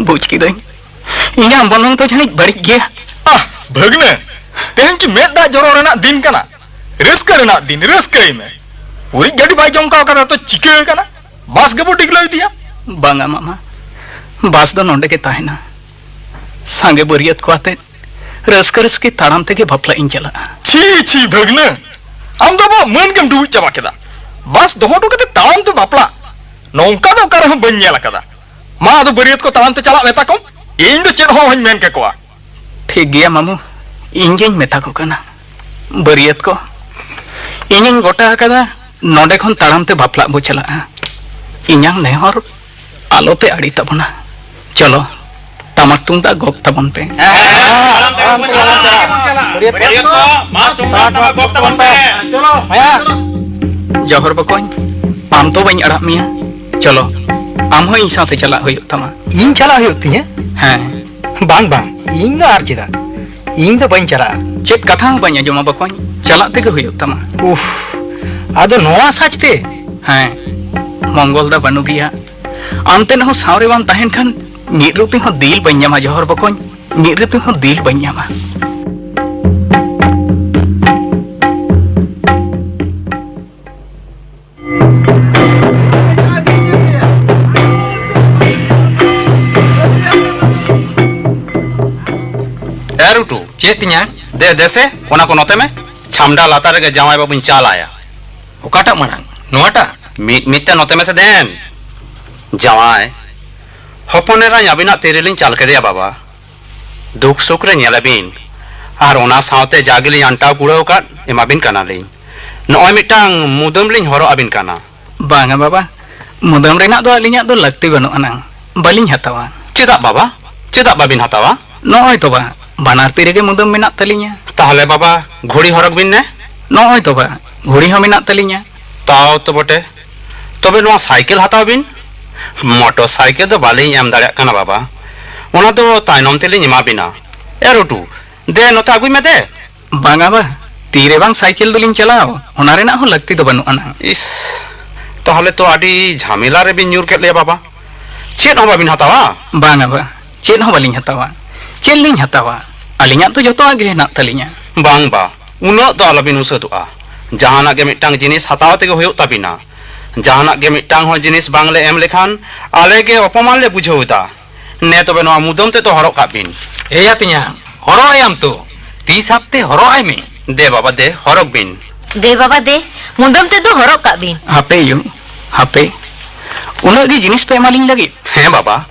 ᱵᱩᱡᱽ ᱠᱤᱫᱟᱹᱧ, ᱤᱧᱟᱹᱜ ᱢᱚᱱᱮ ᱫᱚ ᱡᱟᱹᱱᱤᱡ ᱵᱟᱹᱲᱤᱡ ᱜᱮᱭᱟ᱾ ᱟᱦ, ᱵᱷᱟᱹᱜᱽᱱᱟᱹ, ᱛᱮᱦᱮᱧ ᱠᱤ ᱢᱮᱫ ᱫᱟᱜ ᱡᱚᱨᱚ ᱨᱮᱱᱟᱜ ᱫᱤᱱ ᱠᱟᱱᱟ? ᱨᱟᱹᱥᱠᱟᱹ ᱨᱮᱱᱟᱜ ᱫᱤᱱ, ᱨᱟᱹᱥᱠᱟᱹᱭ ᱢᱮ᱾ ᱩᱨᱤᱡ ᱜᱟᱹᱰᱤ ᱵᱟᱭ ᱡᱚᱢ ᱠᱟᱣ ᱠᱟᱫᱟ ᱛᱚ ᱪᱤᱠᱟᱹ ᱠᱟᱱᱟ? ᱵᱟᱥ ᱜᱮᱵᱚ ᱰᱤᱜᱽᱞᱟᱹᱣ ᱤᱫᱤᱭᱟ᱾ ᱵᱟᱝᱟ ᱢᱟᱢᱟ, ᱵᱟᱥ ᱫᱚ ᱱᱚᱰᱮ ᱜᱮ ᱛᱟᱦᱮᱱᱟ᱾ ᱥᱟᱸᱜᱮ ᱵᱟᱹᱨᱭᱟᱹᱛ ᱠᱚ ᱟᱛᱮ ᱨᱟᱹᱥᱠᱟᱹ ᱨᱟᱹᱥᱠᱤ ᱛᱟᱲᱟᱢ ᱛᱮᱜᱮ ᱵᱟᱯᱞᱟᱜ ᱤᱧ ᱪᱟᱞᱟᱜᱼᱟ᱾ ᱪᱷᱤ, ᱪᱷᱤ, ᱵᱷᱟᱹᱜᱽᱱᱟᱹ, ᱟᱢ ᱫᱚ ᱟᱵᱚᱣᱟᱜ ᱢᱟᱹᱱ ᱜᱮᱢ ᱰᱩᱵᱩᱡ ᱪᱟᱵᱟ ᱠᱮᱫᱟ᱾ ᱵᱟᱥ ᱫᱚᱦᱚ ᱦᱚᱴᱚ ᱠᱟᱛᱮ ᱛᱟᱲᱟᱢ ᱛᱮ ᱵᱟᱯᱞᱟ, ᱱᱚᱝᱠᱟ ᱫᱚ ᱚᱠᱟ ᱨᱮᱦᱚᱸ ᱵᱟᱹᱧ ᱧᱮᱞ ᱟᱠᱟᱫᱟ᱾ ᱢᱟ, ᱟᱫᱚ ᱵᱟᱹᱨᱭᱟᱹᱛ ᱠᱚ ᱛᱟᱲᱟᱢ ᱛᱮ ᱪᱟᱞᱟᱜ ᱢᱮᱛᱟ ᱠᱚᱢ, ᱤᱧ ᱫᱚ ᱪᱮᱫ ᱦᱚᱸ ᱚᱦᱚᱧ ᱢᱮᱱ ᱠᱮᱠᱚᱣᱟ᱾ ᱴᱷᱤᱠ ᱜᱮᱭᱟ ᱢᱟᱢᱩ, ᱤᱧ ᱜᱤᱧ ᱢᱮᱛᱟ ᱠᱚ ᱠᱟᱱᱟ᱾ ᱵᱟᱹᱨᱭᱟᱹᱛ ᱠᱚ, ᱤᱧᱤᱧ ᱜᱚᱴᱟ ᱟᱠᱟᱫᱟ, ᱱᱚᱰᱮ ᱠᱷᱚᱱ ᱛᱟᱲᱟᱢ ᱛᱮ ᱵᱟᱯᱞᱟᱜ ᱵᱚ ᱪᱟᱞᱟᱜᱼᱟ᱾ ᱤᱧᱟᱝ ᱱᱮᱦᱚᱨ ᱟᱞᱚ ᱯᱮ ᱟᱹᱲᱤ ᱛᱟᱵᱚᱱᱟ᱾ ᱪᱚᱞᱚ, ᱴᱟᱢᱟᱠ ᱛᱩᱢᱫᱟᱜ ᱜᱚᱜ ᱛᱟᱵᱚᱱ ᱯᱮ᱾ ᱦᱮᱸ, ᱦᱮᱸ, ᱦᱮᱸ, ᱛᱟᱲᱟᱢ ᱛᱮᱜᱮ ᱵᱚᱱ ᱪᱟᱞᱟᱜᱼᱟ᱾ ᱵᱟᱹᱨᱭᱟᱹᱛ ᱠᱚ, ᱢᱟ ᱛᱩᱢᱫᱟᱜ ᱴᱟᱢᱟᱠ ᱜᱚᱜ ᱛᱟᱵᱚᱱ ᱯᱮ᱾ ᱪᱚᱞᱚ᱾ ᱦᱮᱸ᱾ ᱡᱚᱦᱚᱨ ᱵᱚᱠᱚᱧ, ᱟᱢ ᱛᱚ ᱵᱟᱹᱧ ᱟᱲᱟᱜ ᱢᱮᱭᱟ᱾ ᱪᱚᱞᱚ, ᱟᱢ ᱦᱚᱸ ᱤᱧ ᱥᱟᱶᱛᱮ ᱪᱟᱞᱟᱜ ᱦᱩᱭᱩᱜ ᱛᱟᱢᱟ᱾ ᱤᱧ ᱪᱟᱞᱟᱜ ᱦᱩᱭᱩᱜ ᱛᱤᱧᱟᱹ? ᱦᱮᱸ᱾ ᱵᱟᱝ, ᱵᱟᱝ, ᱤᱧ ᱫᱚ ᱟᱨ ᱪᱮᱫᱟᱜ? ᱤᱧ ᱫᱚ ᱵᱟᱹᱧ ᱪᱟᱞᱟᱜᱼᱟ᱾ ᱪᱮᱫ ᱠᱟᱛᱷᱟ ᱦᱚᱸ ᱵᱟᱹᱧ ᱟᱸᱡᱚᱢᱟ ᱵᱚᱠᱚᱧ, ᱪᱟᱞᱟᱜ ᱛᱮᱜᱮ ᱦᱩᱭᱩᱜ ᱛᱟᱢᱟ᱾ ᱩᱯᱷ, ᱟᱫᱚ ᱱᱚᱣᱟ ᱥᱟᱡᱽ ᱛᱮ? ᱦᱮᱸ, ᱢᱚᱝᱜᱚᱞ ᱫᱟ ᱵᱟᱹᱱᱩᱜ ᱜᱮᱭᱟ᱾ ᱟᱢ ᱛᱮᱫ ᱦᱚᱸ ᱥᱟᱶ ᱨᱮ ᱵᱟᱢ ᱛᱟᱦᱮᱱ ᱠᱷᱟᱱ ᱢᱤᱫ ᱨᱩᱛᱤ ᱦᱚᱸ ᱫᱤᱞ ᱵᱟᱹᱧ ᱧᱟᱢᱟ ᱡᱚᱦᱚᱨ ᱵᱚᱠᱚᱧ, ᱢᱤᱫ ᱨᱩᱛᱤ ᱦᱚᱸ ᱫᱤᱞ ᱵᱟᱹᱧ ᱧᱟᱢᱟ᱾ ᱩᱴᱩ᱾ ᱪᱮᱫ ᱛᱤᱧᱟ? ᱫᱮ, ᱫᱮᱥᱮ, ᱚᱱᱟ ᱠᱚ ᱱᱚᱛᱮ ᱢᱮ᱾ ᱪᱷᱟᱢᱰᱟ ᱞᱟᱛᱟᱨ ᱨᱮᱜᱮ ᱡᱟᱶᱟᱭ ᱵᱟᱹᱵᱩᱧ ᱪᱟᱞᱟᱭᱟ᱾ ᱚᱠᱟᱴᱟᱜ ᱢᱟᱲᱟᱝ? ᱱᱚᱣᱟᱴᱟᱜ? ᱢᱤᱫ ᱢᱤᱫ ᱛᱮ ᱱᱚᱛᱮ ᱢᱮᱥᱮ ᱫᱮᱱ᱾ ᱡᱟᱶᱟᱭ, ᱦᱚᱯᱚᱱ ᱮᱨᱟᱧ ᱟᱹᱵᱤᱱᱟᱜ ᱛᱤᱨᱮᱞᱤᱧ ᱪᱟᱞ ᱠᱮᱫᱮᱭᱟ ᱵᱟᱵᱟ᱾ ᱫᱩᱠ ᱥᱩᱠ ᱨᱮ ᱧᱮᱞᱮᱵᱤᱱ, ᱟᱨ ᱚᱱᱟ ᱥᱟᱶᱛᱮ ᱡᱟ ᱜᱮᱞᱤᱧ ᱟᱱᱴᱟᱣ ᱠᱩᱲᱟᱹᱣ ᱟᱠᱟᱫ, ᱮᱢᱟᱵᱤᱱ ᱠᱟᱱᱟᱞᱤᱧ᱾ ᱱᱚᱜᱼᱚᱭ ᱢᱤᱫᱴᱟᱝ ᱢᱩᱫᱟᱹᱢ ᱞᱤᱧ ᱦᱚᱨᱚᱜ ᱟᱹᱵᱤᱱ ᱠᱟᱱᱟ᱾ ᱵᱟᱝᱟ ᱵᱟᱵᱟ, ᱢᱩᱫᱟᱹᱢ ᱨᱮᱱᱟᱜ ᱫᱚ ᱟᱹᱞᱤᱧᱟᱜ ᱫᱚ ᱞᱟᱹᱠᱛᱤ ᱵᱟᱹᱱᱩᱜ ᱟᱱᱟᱝ, ᱵᱟᱹᱞᱤᱧ ᱦᱟᱛᱟᱣᱟ᱾ ᱪᱮᱫᱟᱜ ᱵᱟᱵᱟ? ᱪᱮᱫᱟᱜ ᱵᱟᱵᱤᱱ ᱦᱟᱛᱟᱣᱟ? ᱱᱚᱜᱼᱚᱭ ᱛᱚ ᱵᱟ, ᱵᱟᱱᱟᱨ ᱛᱤ ᱨᱮᱜᱮ ᱢᱩᱫᱟᱹᱢ ᱢᱮᱱᱟᱜ ᱛᱟᱹᱞᱤᱧᱟ᱾ ᱛᱟᱦᱚᱞᱮ ᱵᱟᱵᱟ, ᱜᱷᱩᱲᱤ ᱦᱚᱨᱚᱜᱽ ᱵᱤᱱ ᱱᱮ᱾ ᱱᱚᱜᱼᱚᱭ ᱛᱚ ᱵᱟ, ᱜᱷᱩᱲᱤ ᱦᱚᱸ ᱢᱮᱱᱟᱜ ᱛᱟᱹᱞᱤᱧᱟ᱾ ᱛᱟᱣ ᱛᱚ ᱵᱚᱴᱮ᱾ ᱛᱚᱵᱮ ᱱᱚᱣᱟ ᱥᱟᱭᱠᱮᱞ ᱦᱟᱛᱟᱣ ᱵᱤᱱ᱾ ᱢᱚᱴᱚᱨ ᱥᱟᱭᱠᱮᱞ ᱫᱚ ᱵᱟᱹᱞᱤᱧ ᱮᱢ ᱫᱟᱲᱮᱭᱟᱜ ᱠᱟᱱᱟ ᱵᱟᱵᱟ, ᱚᱱᱟ ᱫᱚ ᱛᱟᱭᱱᱚᱢ ᱛᱮᱞᱤᱧ ᱮᱢᱟ ᱵᱤᱱᱟ᱾ ᱮ ᱨᱩᱴᱩ, ᱫᱮ ᱱᱚᱛᱮ ᱟᱹᱜᱩᱭ ᱢᱮ ᱫᱮ᱾ ᱵᱟᱝᱟ ᱵᱟ, ᱛᱤᱨᱮ ᱵᱟᱝ ᱥᱟᱭᱠᱮᱞ ᱫᱚᱞᱤᱧ ᱪᱟᱞᱟᱣ, ᱚᱱᱟ ᱨᱮᱱᱟᱜ ᱦᱚᱸ ᱞᱟᱹᱠᱛᱤ ᱫᱚ ᱵᱟᱹᱱᱩᱜ ᱟᱱᱟ᱾ ᱤᱥ, ᱛᱟᱦᱚᱞᱮ ᱛᱚ ᱟᱹᱰᱤ ᱡᱷᱟᱢᱮᱞᱟ ᱨᱮᱵᱤᱱ ᱧᱩᱨ ᱠᱮᱫ ᱞᱮᱭᱟ ᱵᱟᱵᱟ᱾ ᱪᱮᱫ ᱦᱚᱸ ᱵᱟᱵᱤᱱ ᱦᱟᱛᱟᱣᱟ? ᱵᱟᱝᱟ ᱵᱟ, ᱪᱮᱫ ᱦᱚᱸ ᱵᱟᱹᱞᱤᱧ ᱦᱟᱛᱟᱣᱟ᱾ ᱪᱮᱫ ᱞᱤᱧ ᱦᱟᱛᱟᱣᱟ? ᱟᱹᱞᱤᱧᱟᱜ ᱫᱚ ᱡᱚᱛᱚᱣᱟᱜ ᱜᱮ ᱦᱮᱱᱟᱜ ᱛᱟᱹᱞᱤᱧᱟ᱾ ᱵᱟᱝ ᱵᱟ, ᱩᱱᱟᱹᱜ ᱫᱚ ᱟᱞᱚᱵᱤᱱ ᱩᱥᱟᱹᱫᱚᱜᱼᱟ᱾ ᱡᱟᱦᱟᱱᱟᱜ ᱜᱮ ᱢᱤᱫᱴᱟᱝ ᱡᱤᱱᱤᱥ ᱦᱟᱛᱟᱣ ᱛᱮᱜᱮ ᱦᱩᱭᱩᱜ ᱛᱟᱵᱤᱱᱟ᱾ ᱡᱟᱦᱟᱱᱟᱜ ᱜᱮ ᱢᱤᱫᱴᱟᱝ ᱦᱚᱸ ᱡᱤᱱᱤᱥ ᱵᱟᱝᱞᱮ ᱮᱢ ᱞᱮᱠᱷᱟᱱ ᱟᱞᱮ ᱜᱮ ᱚᱯᱚᱢᱟᱱ ᱞᱮ ᱵᱩᱡᱷᱟᱹᱣ ᱮᱫᱟ᱾ ᱱᱮ ᱛᱚᱵᱮ ᱱᱚᱣᱟ ᱢᱩᱫᱟᱹᱢ ᱛᱮᱫ ᱫᱚ ᱦᱚᱨᱚᱜ ᱠᱟᱜ ᱵᱤᱱ᱾ ᱮᱭᱟ ᱛᱤᱧᱟᱝ, ᱦᱚᱨᱚᱜ ᱟᱭᱟᱢ ᱛᱚ, ᱛᱤ ᱥᱟᱵ ᱛᱮ ᱦᱚᱨᱚᱜ ᱟᱭ ᱢᱮ᱾ ᱫᱮ ᱵᱟᱵᱟ ᱫᱮ, ᱦᱚᱨᱚᱜ ᱵᱤᱱ᱾ ᱫᱮ ᱵᱟᱵᱟ ᱫᱮ, ᱢᱩᱫᱟᱹᱢ ᱛᱮᱫ ᱫᱚ ᱦᱚᱨᱚᱜ ᱠᱟᱜ ᱵᱤᱱ᱾ ᱦᱟᱯᱮ ᱭᱩ, ᱦᱟᱯᱮ᱾ ᱩᱱᱟᱹᱜ ᱜᱮ ᱡᱤᱱᱤᱥ ᱯᱮ ᱮᱢᱟᱞᱤᱧ ᱞᱟᱹᱜᱤᱫ? ᱦᱮᱸ ᱵᱟᱵᱟ,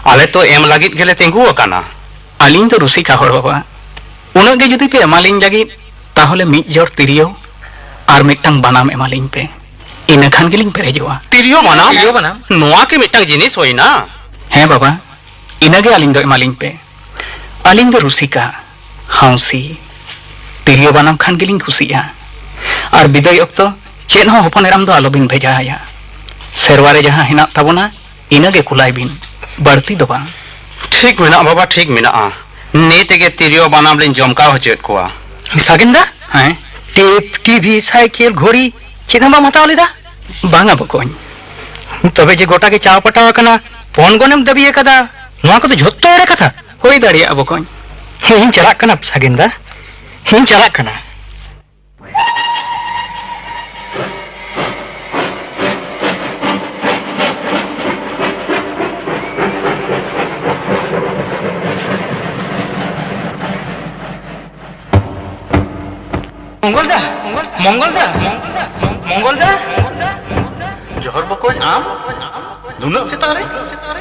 ᱟᱞᱮ ᱛᱚ ᱮᱢ ᱞᱟᱹᱜᱤᱫ ᱜᱮᱞᱮ ᱛᱤᱸᱜᱩ ᱟᱠᱟᱱᱟ᱾ ᱟᱹᱞᱤᱧ ᱫᱚ ᱨᱩᱥᱤᱠᱟ ᱦᱚᱲ ᱵᱟᱵᱟ᱾ ᱩᱱᱟᱹᱜ ᱜᱮ ᱡᱩᱫᱤ ᱯᱮ ᱮᱢᱟᱞᱤᱧ ᱞᱟᱹᱜᱤᱫ, ᱛᱟᱦᱚᱞᱮ ᱢᱤᱫ ᱡᱚᱲ ᱛᱤᱨᱭᱳ ᱟᱨ ᱢᱤᱫᱴᱟᱝ ᱵᱟᱱᱟᱢ ᱮᱢᱟᱞᱤᱧ ᱯᱮ᱾ ᱤᱱᱟᱹ ᱠᱷᱟᱱ ᱜᱮᱞᱤᱧ ᱯᱮᱨᱮᱡᱚᱜᱼᱟ᱾ ᱛᱤᱨᱭᱳ ᱵᱟᱱᱟᱢ? ᱛᱤᱨᱭᱳ ᱵᱟᱱᱟᱢ? ᱱᱚᱣᱟ ᱠᱤ ᱢᱤᱫᱴᱟᱝ ᱡᱤᱱᱤᱥ ᱦᱩᱭᱱᱟ? ᱦᱮᱸ ᱵᱟᱵᱟ, ᱤᱱᱟᱹᱜᱮ ᱟᱹᱞᱤᱧ ᱫᱚ ᱮᱢᱟᱞᱤᱧ ᱯᱮ᱾ ᱟᱹᱞᱤᱧ ᱫᱚ ᱨᱩᱥᱤᱠᱟ, ᱦᱟᱣᱥᱤ, ᱛᱤᱨᱭᱳ ᱵᱟᱱᱟᱢ ᱠᱷᱟᱱ ᱜᱮᱞᱤᱧ ᱠᱩᱥᱤᱜᱼᱟ᱾ ᱟᱨ ᱵᱤᱫᱟᱹᱭ ᱚᱠᱛᱚ ᱪᱮᱫ ᱦᱚᱸ ᱦᱚᱯᱚᱱ ᱮᱨᱟᱢ ᱫᱚ ᱟᱞᱚᱵᱤᱱ ᱵᱷᱮᱡᱟ ᱟᱭᱟ᱾ ᱥᱮᱨᱣᱟ ᱨᱮ ᱡᱟᱦᱟᱸ ᱦᱮᱱᱟᱜ ᱛᱟᱵᱚᱱᱟ, ᱤᱱᱟᱹᱜᱮ ᱠᱩᱞᱟᱭ ᱵᱤᱱ, ᱵᱟᱹᱲᱛᱤ ᱫᱚ ᱵᱟᱝ᱾ ᱴᱷᱤᱠ ᱢᱮᱱᱟᱜᱼᱟ ᱵᱟᱵᱟ, ᱴᱷᱤᱠ ᱢᱮᱱᱟᱜᱼᱟ᱾ ᱱᱤᱛ ᱜᱮ ᱛᱤᱨᱭᱳ ᱵᱟᱱᱟᱢ ᱞᱤᱧ ᱡᱚᱢᱠᱟᱣ ᱦᱚᱪᱚᱭᱮᱫ ᱠᱚᱣᱟ᱾ ᱥᱟᱜᱮᱱ ᱫᱟ? ᱦᱮᱸ? ᱴᱮᱯ, ᱴᱤᱵᱷᱤ, ᱥᱟᱭᱠᱮᱞ, ᱜᱷᱚᱲᱤ ᱪᱮᱫ ᱦᱚᱸ ᱵᱟᱢ ᱦᱟᱛᱟᱣ ᱞᱮᱫᱟ? ᱵᱟᱝᱟ ᱵᱚᱠᱚᱧ᱾ ᱛᱚᱵᱮ ᱡᱮ ᱜᱚᱴᱟ ᱜᱮ ᱪᱟ ᱯᱟᱴᱟᱣ ᱟᱠᱟᱱᱟ, ᱯᱚᱱ ᱜᱚᱱᱮᱢ ᱫᱟᱹᱵᱤ ᱟᱠᱟᱫᱟ, ᱱᱚᱣᱟ ᱠᱚᱫᱚ ᱡᱷᱚᱛᱚ ᱮᱲᱮ ᱠᱟᱛᱷᱟ᱾ ᱦᱩᱭ ᱫᱟᱲᱮᱭᱟᱜᱼᱟ ᱵᱚᱠᱚᱧ᱾ ᱦᱮᱸ, ᱤᱧ ᱪᱟᱞᱟᱜ ᱠᱟᱱᱟ ᱥᱟᱜᱮᱱ ᱫᱟ, ᱤᱧ ᱪᱟᱞᱟᱜ ᱠᱟᱱᱟ᱾ ᱢᱚᱝᱜᱚᱞ ᱫᱟ, ᱢᱚᱝᱜᱚᱞ ᱫᱟ, ᱢᱚᱝᱜᱚᱞ ᱫᱟ᱾ ᱡᱚᱦᱚᱨ ᱵᱚᱠᱚᱧ, ᱟᱢ? ᱱᱩᱱᱟᱹᱜ ᱥᱮᱛᱟᱜ ᱨᱮ?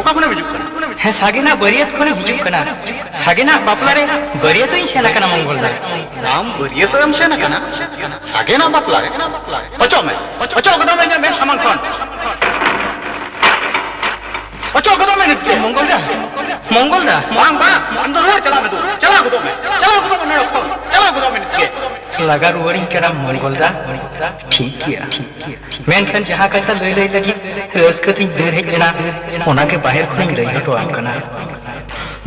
ᱚᱠᱟ ᱠᱷᱚᱱᱮᱢ ᱦᱤᱡᱩᱜ ᱠᱟᱱᱟ? ᱦᱮᱸ, ᱥᱟᱜᱮᱱᱟᱜ ᱵᱟᱹᱨᱭᱟᱹᱛ ᱠᱷᱚᱱᱤᱧ ᱦᱤᱡᱩᱜ ᱠᱟᱱᱟ᱾ ᱥᱟᱜᱮᱱᱟᱜ ᱵᱟᱯᱞᱟ ᱨᱮ ᱵᱟᱹᱨᱭᱟᱹᱛᱚᱜ ᱤᱧ ᱥᱮᱱ ᱟᱠᱟᱱᱟ, ᱢᱚᱝᱜᱚᱞ ᱫᱟ᱾ ᱟᱢ ᱵᱟᱹᱨᱭᱟᱹᱛᱚᱜ ᱮᱢ ᱥᱮᱱ ᱟᱠᱟᱱᱟ? ᱥᱟᱜᱮᱱᱟᱜ ᱵᱟᱯᱞᱟ ᱨᱮ? ᱚᱪᱚᱜ ᱢᱮ, ᱚᱪᱚᱜ ᱜᱚᱫᱚᱜ ᱢᱮ ᱤᱧᱟᱹᱜ ᱢᱮᱫ ᱥᱟᱢᱟᱝ ᱠᱷᱚᱱ᱾ ᱚᱪᱚᱜ ᱜᱚᱫᱚᱜ ᱢᱮ ᱱᱤᱛ ᱜᱮ᱾ ᱢᱚᱝᱜᱚᱞ ᱫᱟ, ᱢᱚᱝᱜᱚᱞ ᱫᱟ᱾ ᱵᱟᱝ, ᱵᱟᱝ, ᱟᱢ ᱫᱚ ᱨᱩᱣᱟᱹᱲ ᱪᱟᱞᱟᱜ ᱢᱮ ᱫᱩ᱾ ᱪᱟᱞᱟᱣ ᱜᱚᱫᱚᱜ ᱢᱮ, ᱪᱟᱞᱟᱣ ᱜᱚᱫᱚᱜ ᱢᱮ ᱱᱚᱰᱮ ᱠᱷᱚᱱ, ᱪᱟᱞᱟᱣ ᱜᱚᱫᱚᱜ ᱢᱮ ᱱᱤᱛ ᱜᱮ᱾ ᱞᱟᱜᱟ ᱨᱩᱣᱟᱹᱲᱤᱧ ᱠᱟᱱᱟ, ᱢᱚᱝᱜᱚᱞ ᱫᱟ᱾ ᱴᱷᱤᱠ ᱜᱮᱭᱟ, ᱢᱮᱱᱠᱷᱟᱱ ᱡᱟᱦᱟᱸ ᱠᱟᱛᱷᱟ ᱞᱟᱹᱭ ᱞᱟᱹᱭ ᱞᱟᱹᱜᱤᱫ ᱨᱟᱹᱥᱠᱟᱹ ᱛᱤᱧ ᱫᱟᱹᱲ ᱦᱮᱡ ᱞᱮᱱᱟ, ᱚᱱᱟ ᱜᱮ ᱵᱟᱦᱮᱨ ᱠᱷᱚᱱᱤᱧ ᱞᱟᱹᱭ ᱦᱚᱴᱚ ᱟᱢ ᱠᱟᱱᱟ᱾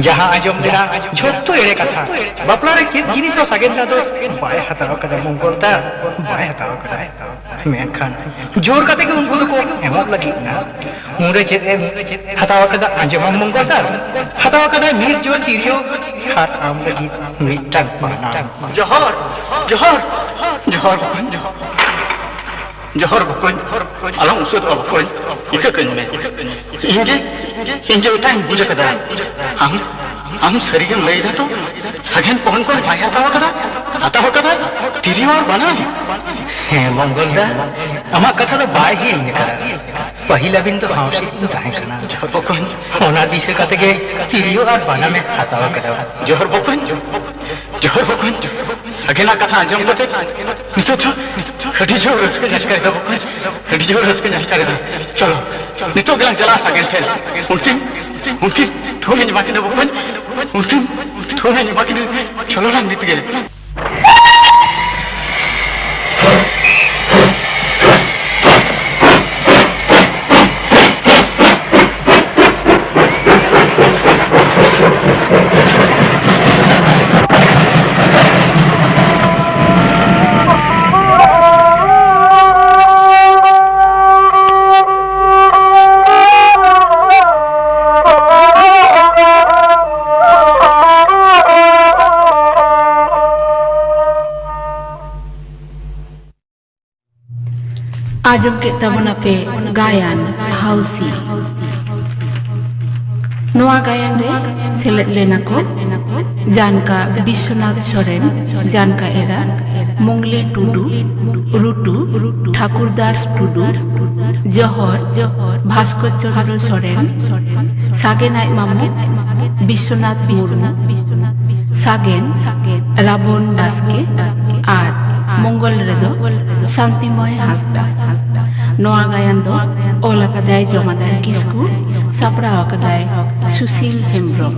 ᱡᱟᱦᱟᱸ ᱟᱸᱡᱚᱢ ᱞᱮᱱᱟ, ᱡᱷᱚᱛᱚ ᱮᱲᱮ ᱠᱟᱛᱷᱟ᱾ ᱵᱟᱯᱞᱟ ᱨᱮ ᱪᱮᱫ ᱡᱤᱱᱤᱥ ᱦᱚᱸ ᱥᱟᱜᱮᱱ ᱫᱟ ᱫᱚ ᱵᱟᱭ ᱦᱟᱛᱟᱣ ᱠᱟᱫᱟ, ᱢᱚᱝᱜᱚᱞ ᱫᱟ, ᱵᱟᱭ ᱦᱟᱛᱟᱣ ᱠᱟᱫᱟ᱾ ᱢᱮᱱᱠᱷᱟᱱ ᱡᱳᱨ ᱠᱟᱛᱮ ᱜᱮ ᱩᱱᱠᱩ ᱫᱚᱠᱚ ᱮᱢᱚᱜ ᱞᱟᱹᱜᱤᱫ ᱮᱱᱟ᱾ ᱩᱱᱨᱮ ᱪᱮᱫ ᱮ ᱦᱟᱛᱟᱣ ᱠᱟᱫᱟ, ᱟᱸᱡᱚᱢᱟᱢ, ᱢᱚᱝᱜᱚᱞ ᱫᱟ? ᱦᱟᱛᱟᱣ ᱠᱟᱫᱟᱭ ᱢᱤᱫ ᱡᱳᱨ ᱛᱤᱨᱭᱳ ᱟᱨ ᱟᱢ ᱞᱟᱹᱜᱤᱫ ᱢᱤᱫᱴᱟᱝ ᱵᱟᱱᱟᱢ᱾ ᱡᱚᱦᱚᱨ, ᱡᱚᱦᱚᱨ, ᱡᱚᱦᱚᱨ ᱵᱚᱠᱚᱧ, ᱡᱚᱦᱚᱨ᱾ ᱡᱚᱦᱚᱨ ᱵᱚᱠᱚᱧ, ᱟᱞᱚᱢ ᱩᱥᱟᱹᱫᱚᱜᱼᱟ ᱵᱚᱠᱚᱧ, ᱤᱠᱟᱹ ᱠᱟᱹᱧ ᱢᱮ᱾ ᱤᱧ ᱜᱮ, ᱤᱧ ᱜᱮ ᱮᱴᱟᱜ ᱤᱧ ᱵᱩᱡᱽ ᱟᱠᱟᱫᱟ᱾ ᱟᱢ, ᱟᱢ ᱥᱟᱹᱨᱤ ᱜᱮᱢ ᱞᱟᱹᱭ ᱮᱫᱟ ᱛᱚ? ᱥᱟᱜᱮᱱ ᱯᱚᱦᱚᱱ ᱠᱷᱚᱱ ᱵᱟᱭ ᱦᱟᱛᱟᱣ ᱟᱠᱟᱫᱟ, ᱦᱟᱛᱟᱣ ᱟᱠᱟᱫᱟ ᱛᱤᱨᱭᱳ ᱟᱨ ᱵᱟᱱᱟᱢ᱾ ᱦᱮᱸ ᱢᱚᱝᱜᱚᱞ ᱫᱟ, ᱟᱢᱟᱜ ᱠᱟᱛᱷᱟ ᱫᱚ ᱵᱟᱭ ᱦᱤᱲᱤᱧ ᱟᱠᱟᱫᱟ᱾ ᱯᱟᱹᱦᱤᱞ ᱟᱹᱵᱤᱱ ᱫᱚ ᱦᱟᱣᱥᱤ ᱵᱤᱱ ᱛᱟᱦᱮᱸ ᱠᱟᱱᱟ᱾ ᱡᱚᱦᱚᱨ ᱵᱚᱠᱚᱧ᱾ ᱚᱱᱟ ᱫᱤᱥᱟᱹ ᱠᱟᱛᱮ ᱜᱮ ᱛᱤᱨᱭᱳ ᱟᱨ ᱵᱟᱱᱟᱢᱮ ᱦᱟᱛᱟᱣ ᱟᱠᱟᱫᱟ᱾ ᱡᱚᱦᱚᱨ ᱵᱚᱠᱚᱧ, ᱡᱚᱦᱚᱨ ᱵᱚᱠᱚᱧ᱾ ᱥᱟᱜᱮᱱᱟᱜ ᱠᱟᱛᱷᱟ ᱟᱸᱡᱚᱢ ᱠᱟᱛᱮ ᱱᱤᱛᱚᱜ ᱫᱚ ᱟᱹᱰᱤ ᱡᱳᱨ ᱨᱟᱹᱥᱠᱟᱹᱧ ᱟᱴᱠᱟᱨ ᱮᱫᱟ ᱵᱚᱠᱚᱧ, ᱟᱹᱰᱤ ᱡᱳᱨ ᱨᱟᱹᱥᱠᱟᱹᱧ ᱟᱴᱠᱟᱨ ᱮᱫᱟ᱾ ᱪᱚᱞᱚ, ᱱᱤᱛᱚᱜ ᱜᱮᱞᱟᱝ ᱪᱟᱞᱟᱜᱼᱟ ᱥᱟᱜᱮᱱ ᱴᱷᱮᱱ᱾ ᱩᱱᱠᱤᱱ, ᱩᱱᱠᱤᱱ ᱛᱷᱩᱢ ᱤᱧ ᱮᱢᱟ ᱠᱤᱱᱟ ᱵᱚᱠᱚᱧ, ᱩᱱᱠᱤᱱ ᱛᱷᱩᱢ ᱤᱧ ᱮᱢᱟ ᱠᱤᱱᱟ᱾ ᱪᱚᱞᱚ ᱞᱟᱝ ᱱᱤᱛ ᱜᱮ᱾ ᱟᱸᱡᱚᱢ ᱠᱮᱫ ᱛᱟᱵᱚᱱᱟᱯᱮ ᱜᱟᱭᱟᱱ ᱦᱟᱣᱥᱤ᱾ ᱱᱚᱣᱟ ᱜᱟᱭᱟᱱ ᱨᱮ ᱥᱮᱞᱮᱫ ᱞᱮᱱᱟ ᱠᱚ ᱡᱟᱱᱠᱟ ᱵᱤᱥᱣᱚᱱᱟᱛᱷ ᱥᱚᱨᱮᱱ, ᱡᱟᱱᱠᱟ ᱮᱨᱟ ᱢᱩᱝᱞᱤ ᱴᱩᱰᱩ, ᱨᱩᱴᱩ ᱴᱷᱟᱠᱩᱨᱫᱟᱥ ᱴᱩᱰᱩ, ᱡᱚᱦᱚᱨ ᱵᱷᱟᱥᱠᱚᱨ ᱪᱚᱸᱫᱽᱨᱚ ᱥᱚᱨᱮᱱ, ᱥᱟᱜᱮᱱ ᱟᱡ ᱢᱟᱢᱩ ᱵᱤᱥᱣᱚᱱᱟᱛᱷ ᱢᱩᱨᱢᱩ, ᱥᱟᱜᱮᱱ ᱨᱟᱵᱚᱱ ᱵᱟᱥᱠᱮ ᱟᱨ ᱢᱚᱝᱜᱚᱞ ᱨᱮᱫᱚ ᱥᱟᱱᱛᱤᱢᱚᱭ ᱦᱟᱸᱥᱫᱟ᱾ ᱱᱚᱣᱟ ᱜᱟᱭᱟᱱ ᱫᱚ ᱚᱞ ᱟᱠᱟᱫᱟᱭ ᱡᱚᱢᱟᱫᱟᱨ ᱠᱤᱥᱠᱩ, ᱥᱟᱯᱲᱟᱣ ᱟᱠᱟᱫᱟᱭ ᱥᱩᱥᱤᱞ ᱦᱮᱢᱵᱽᱨᱚᱢ᱾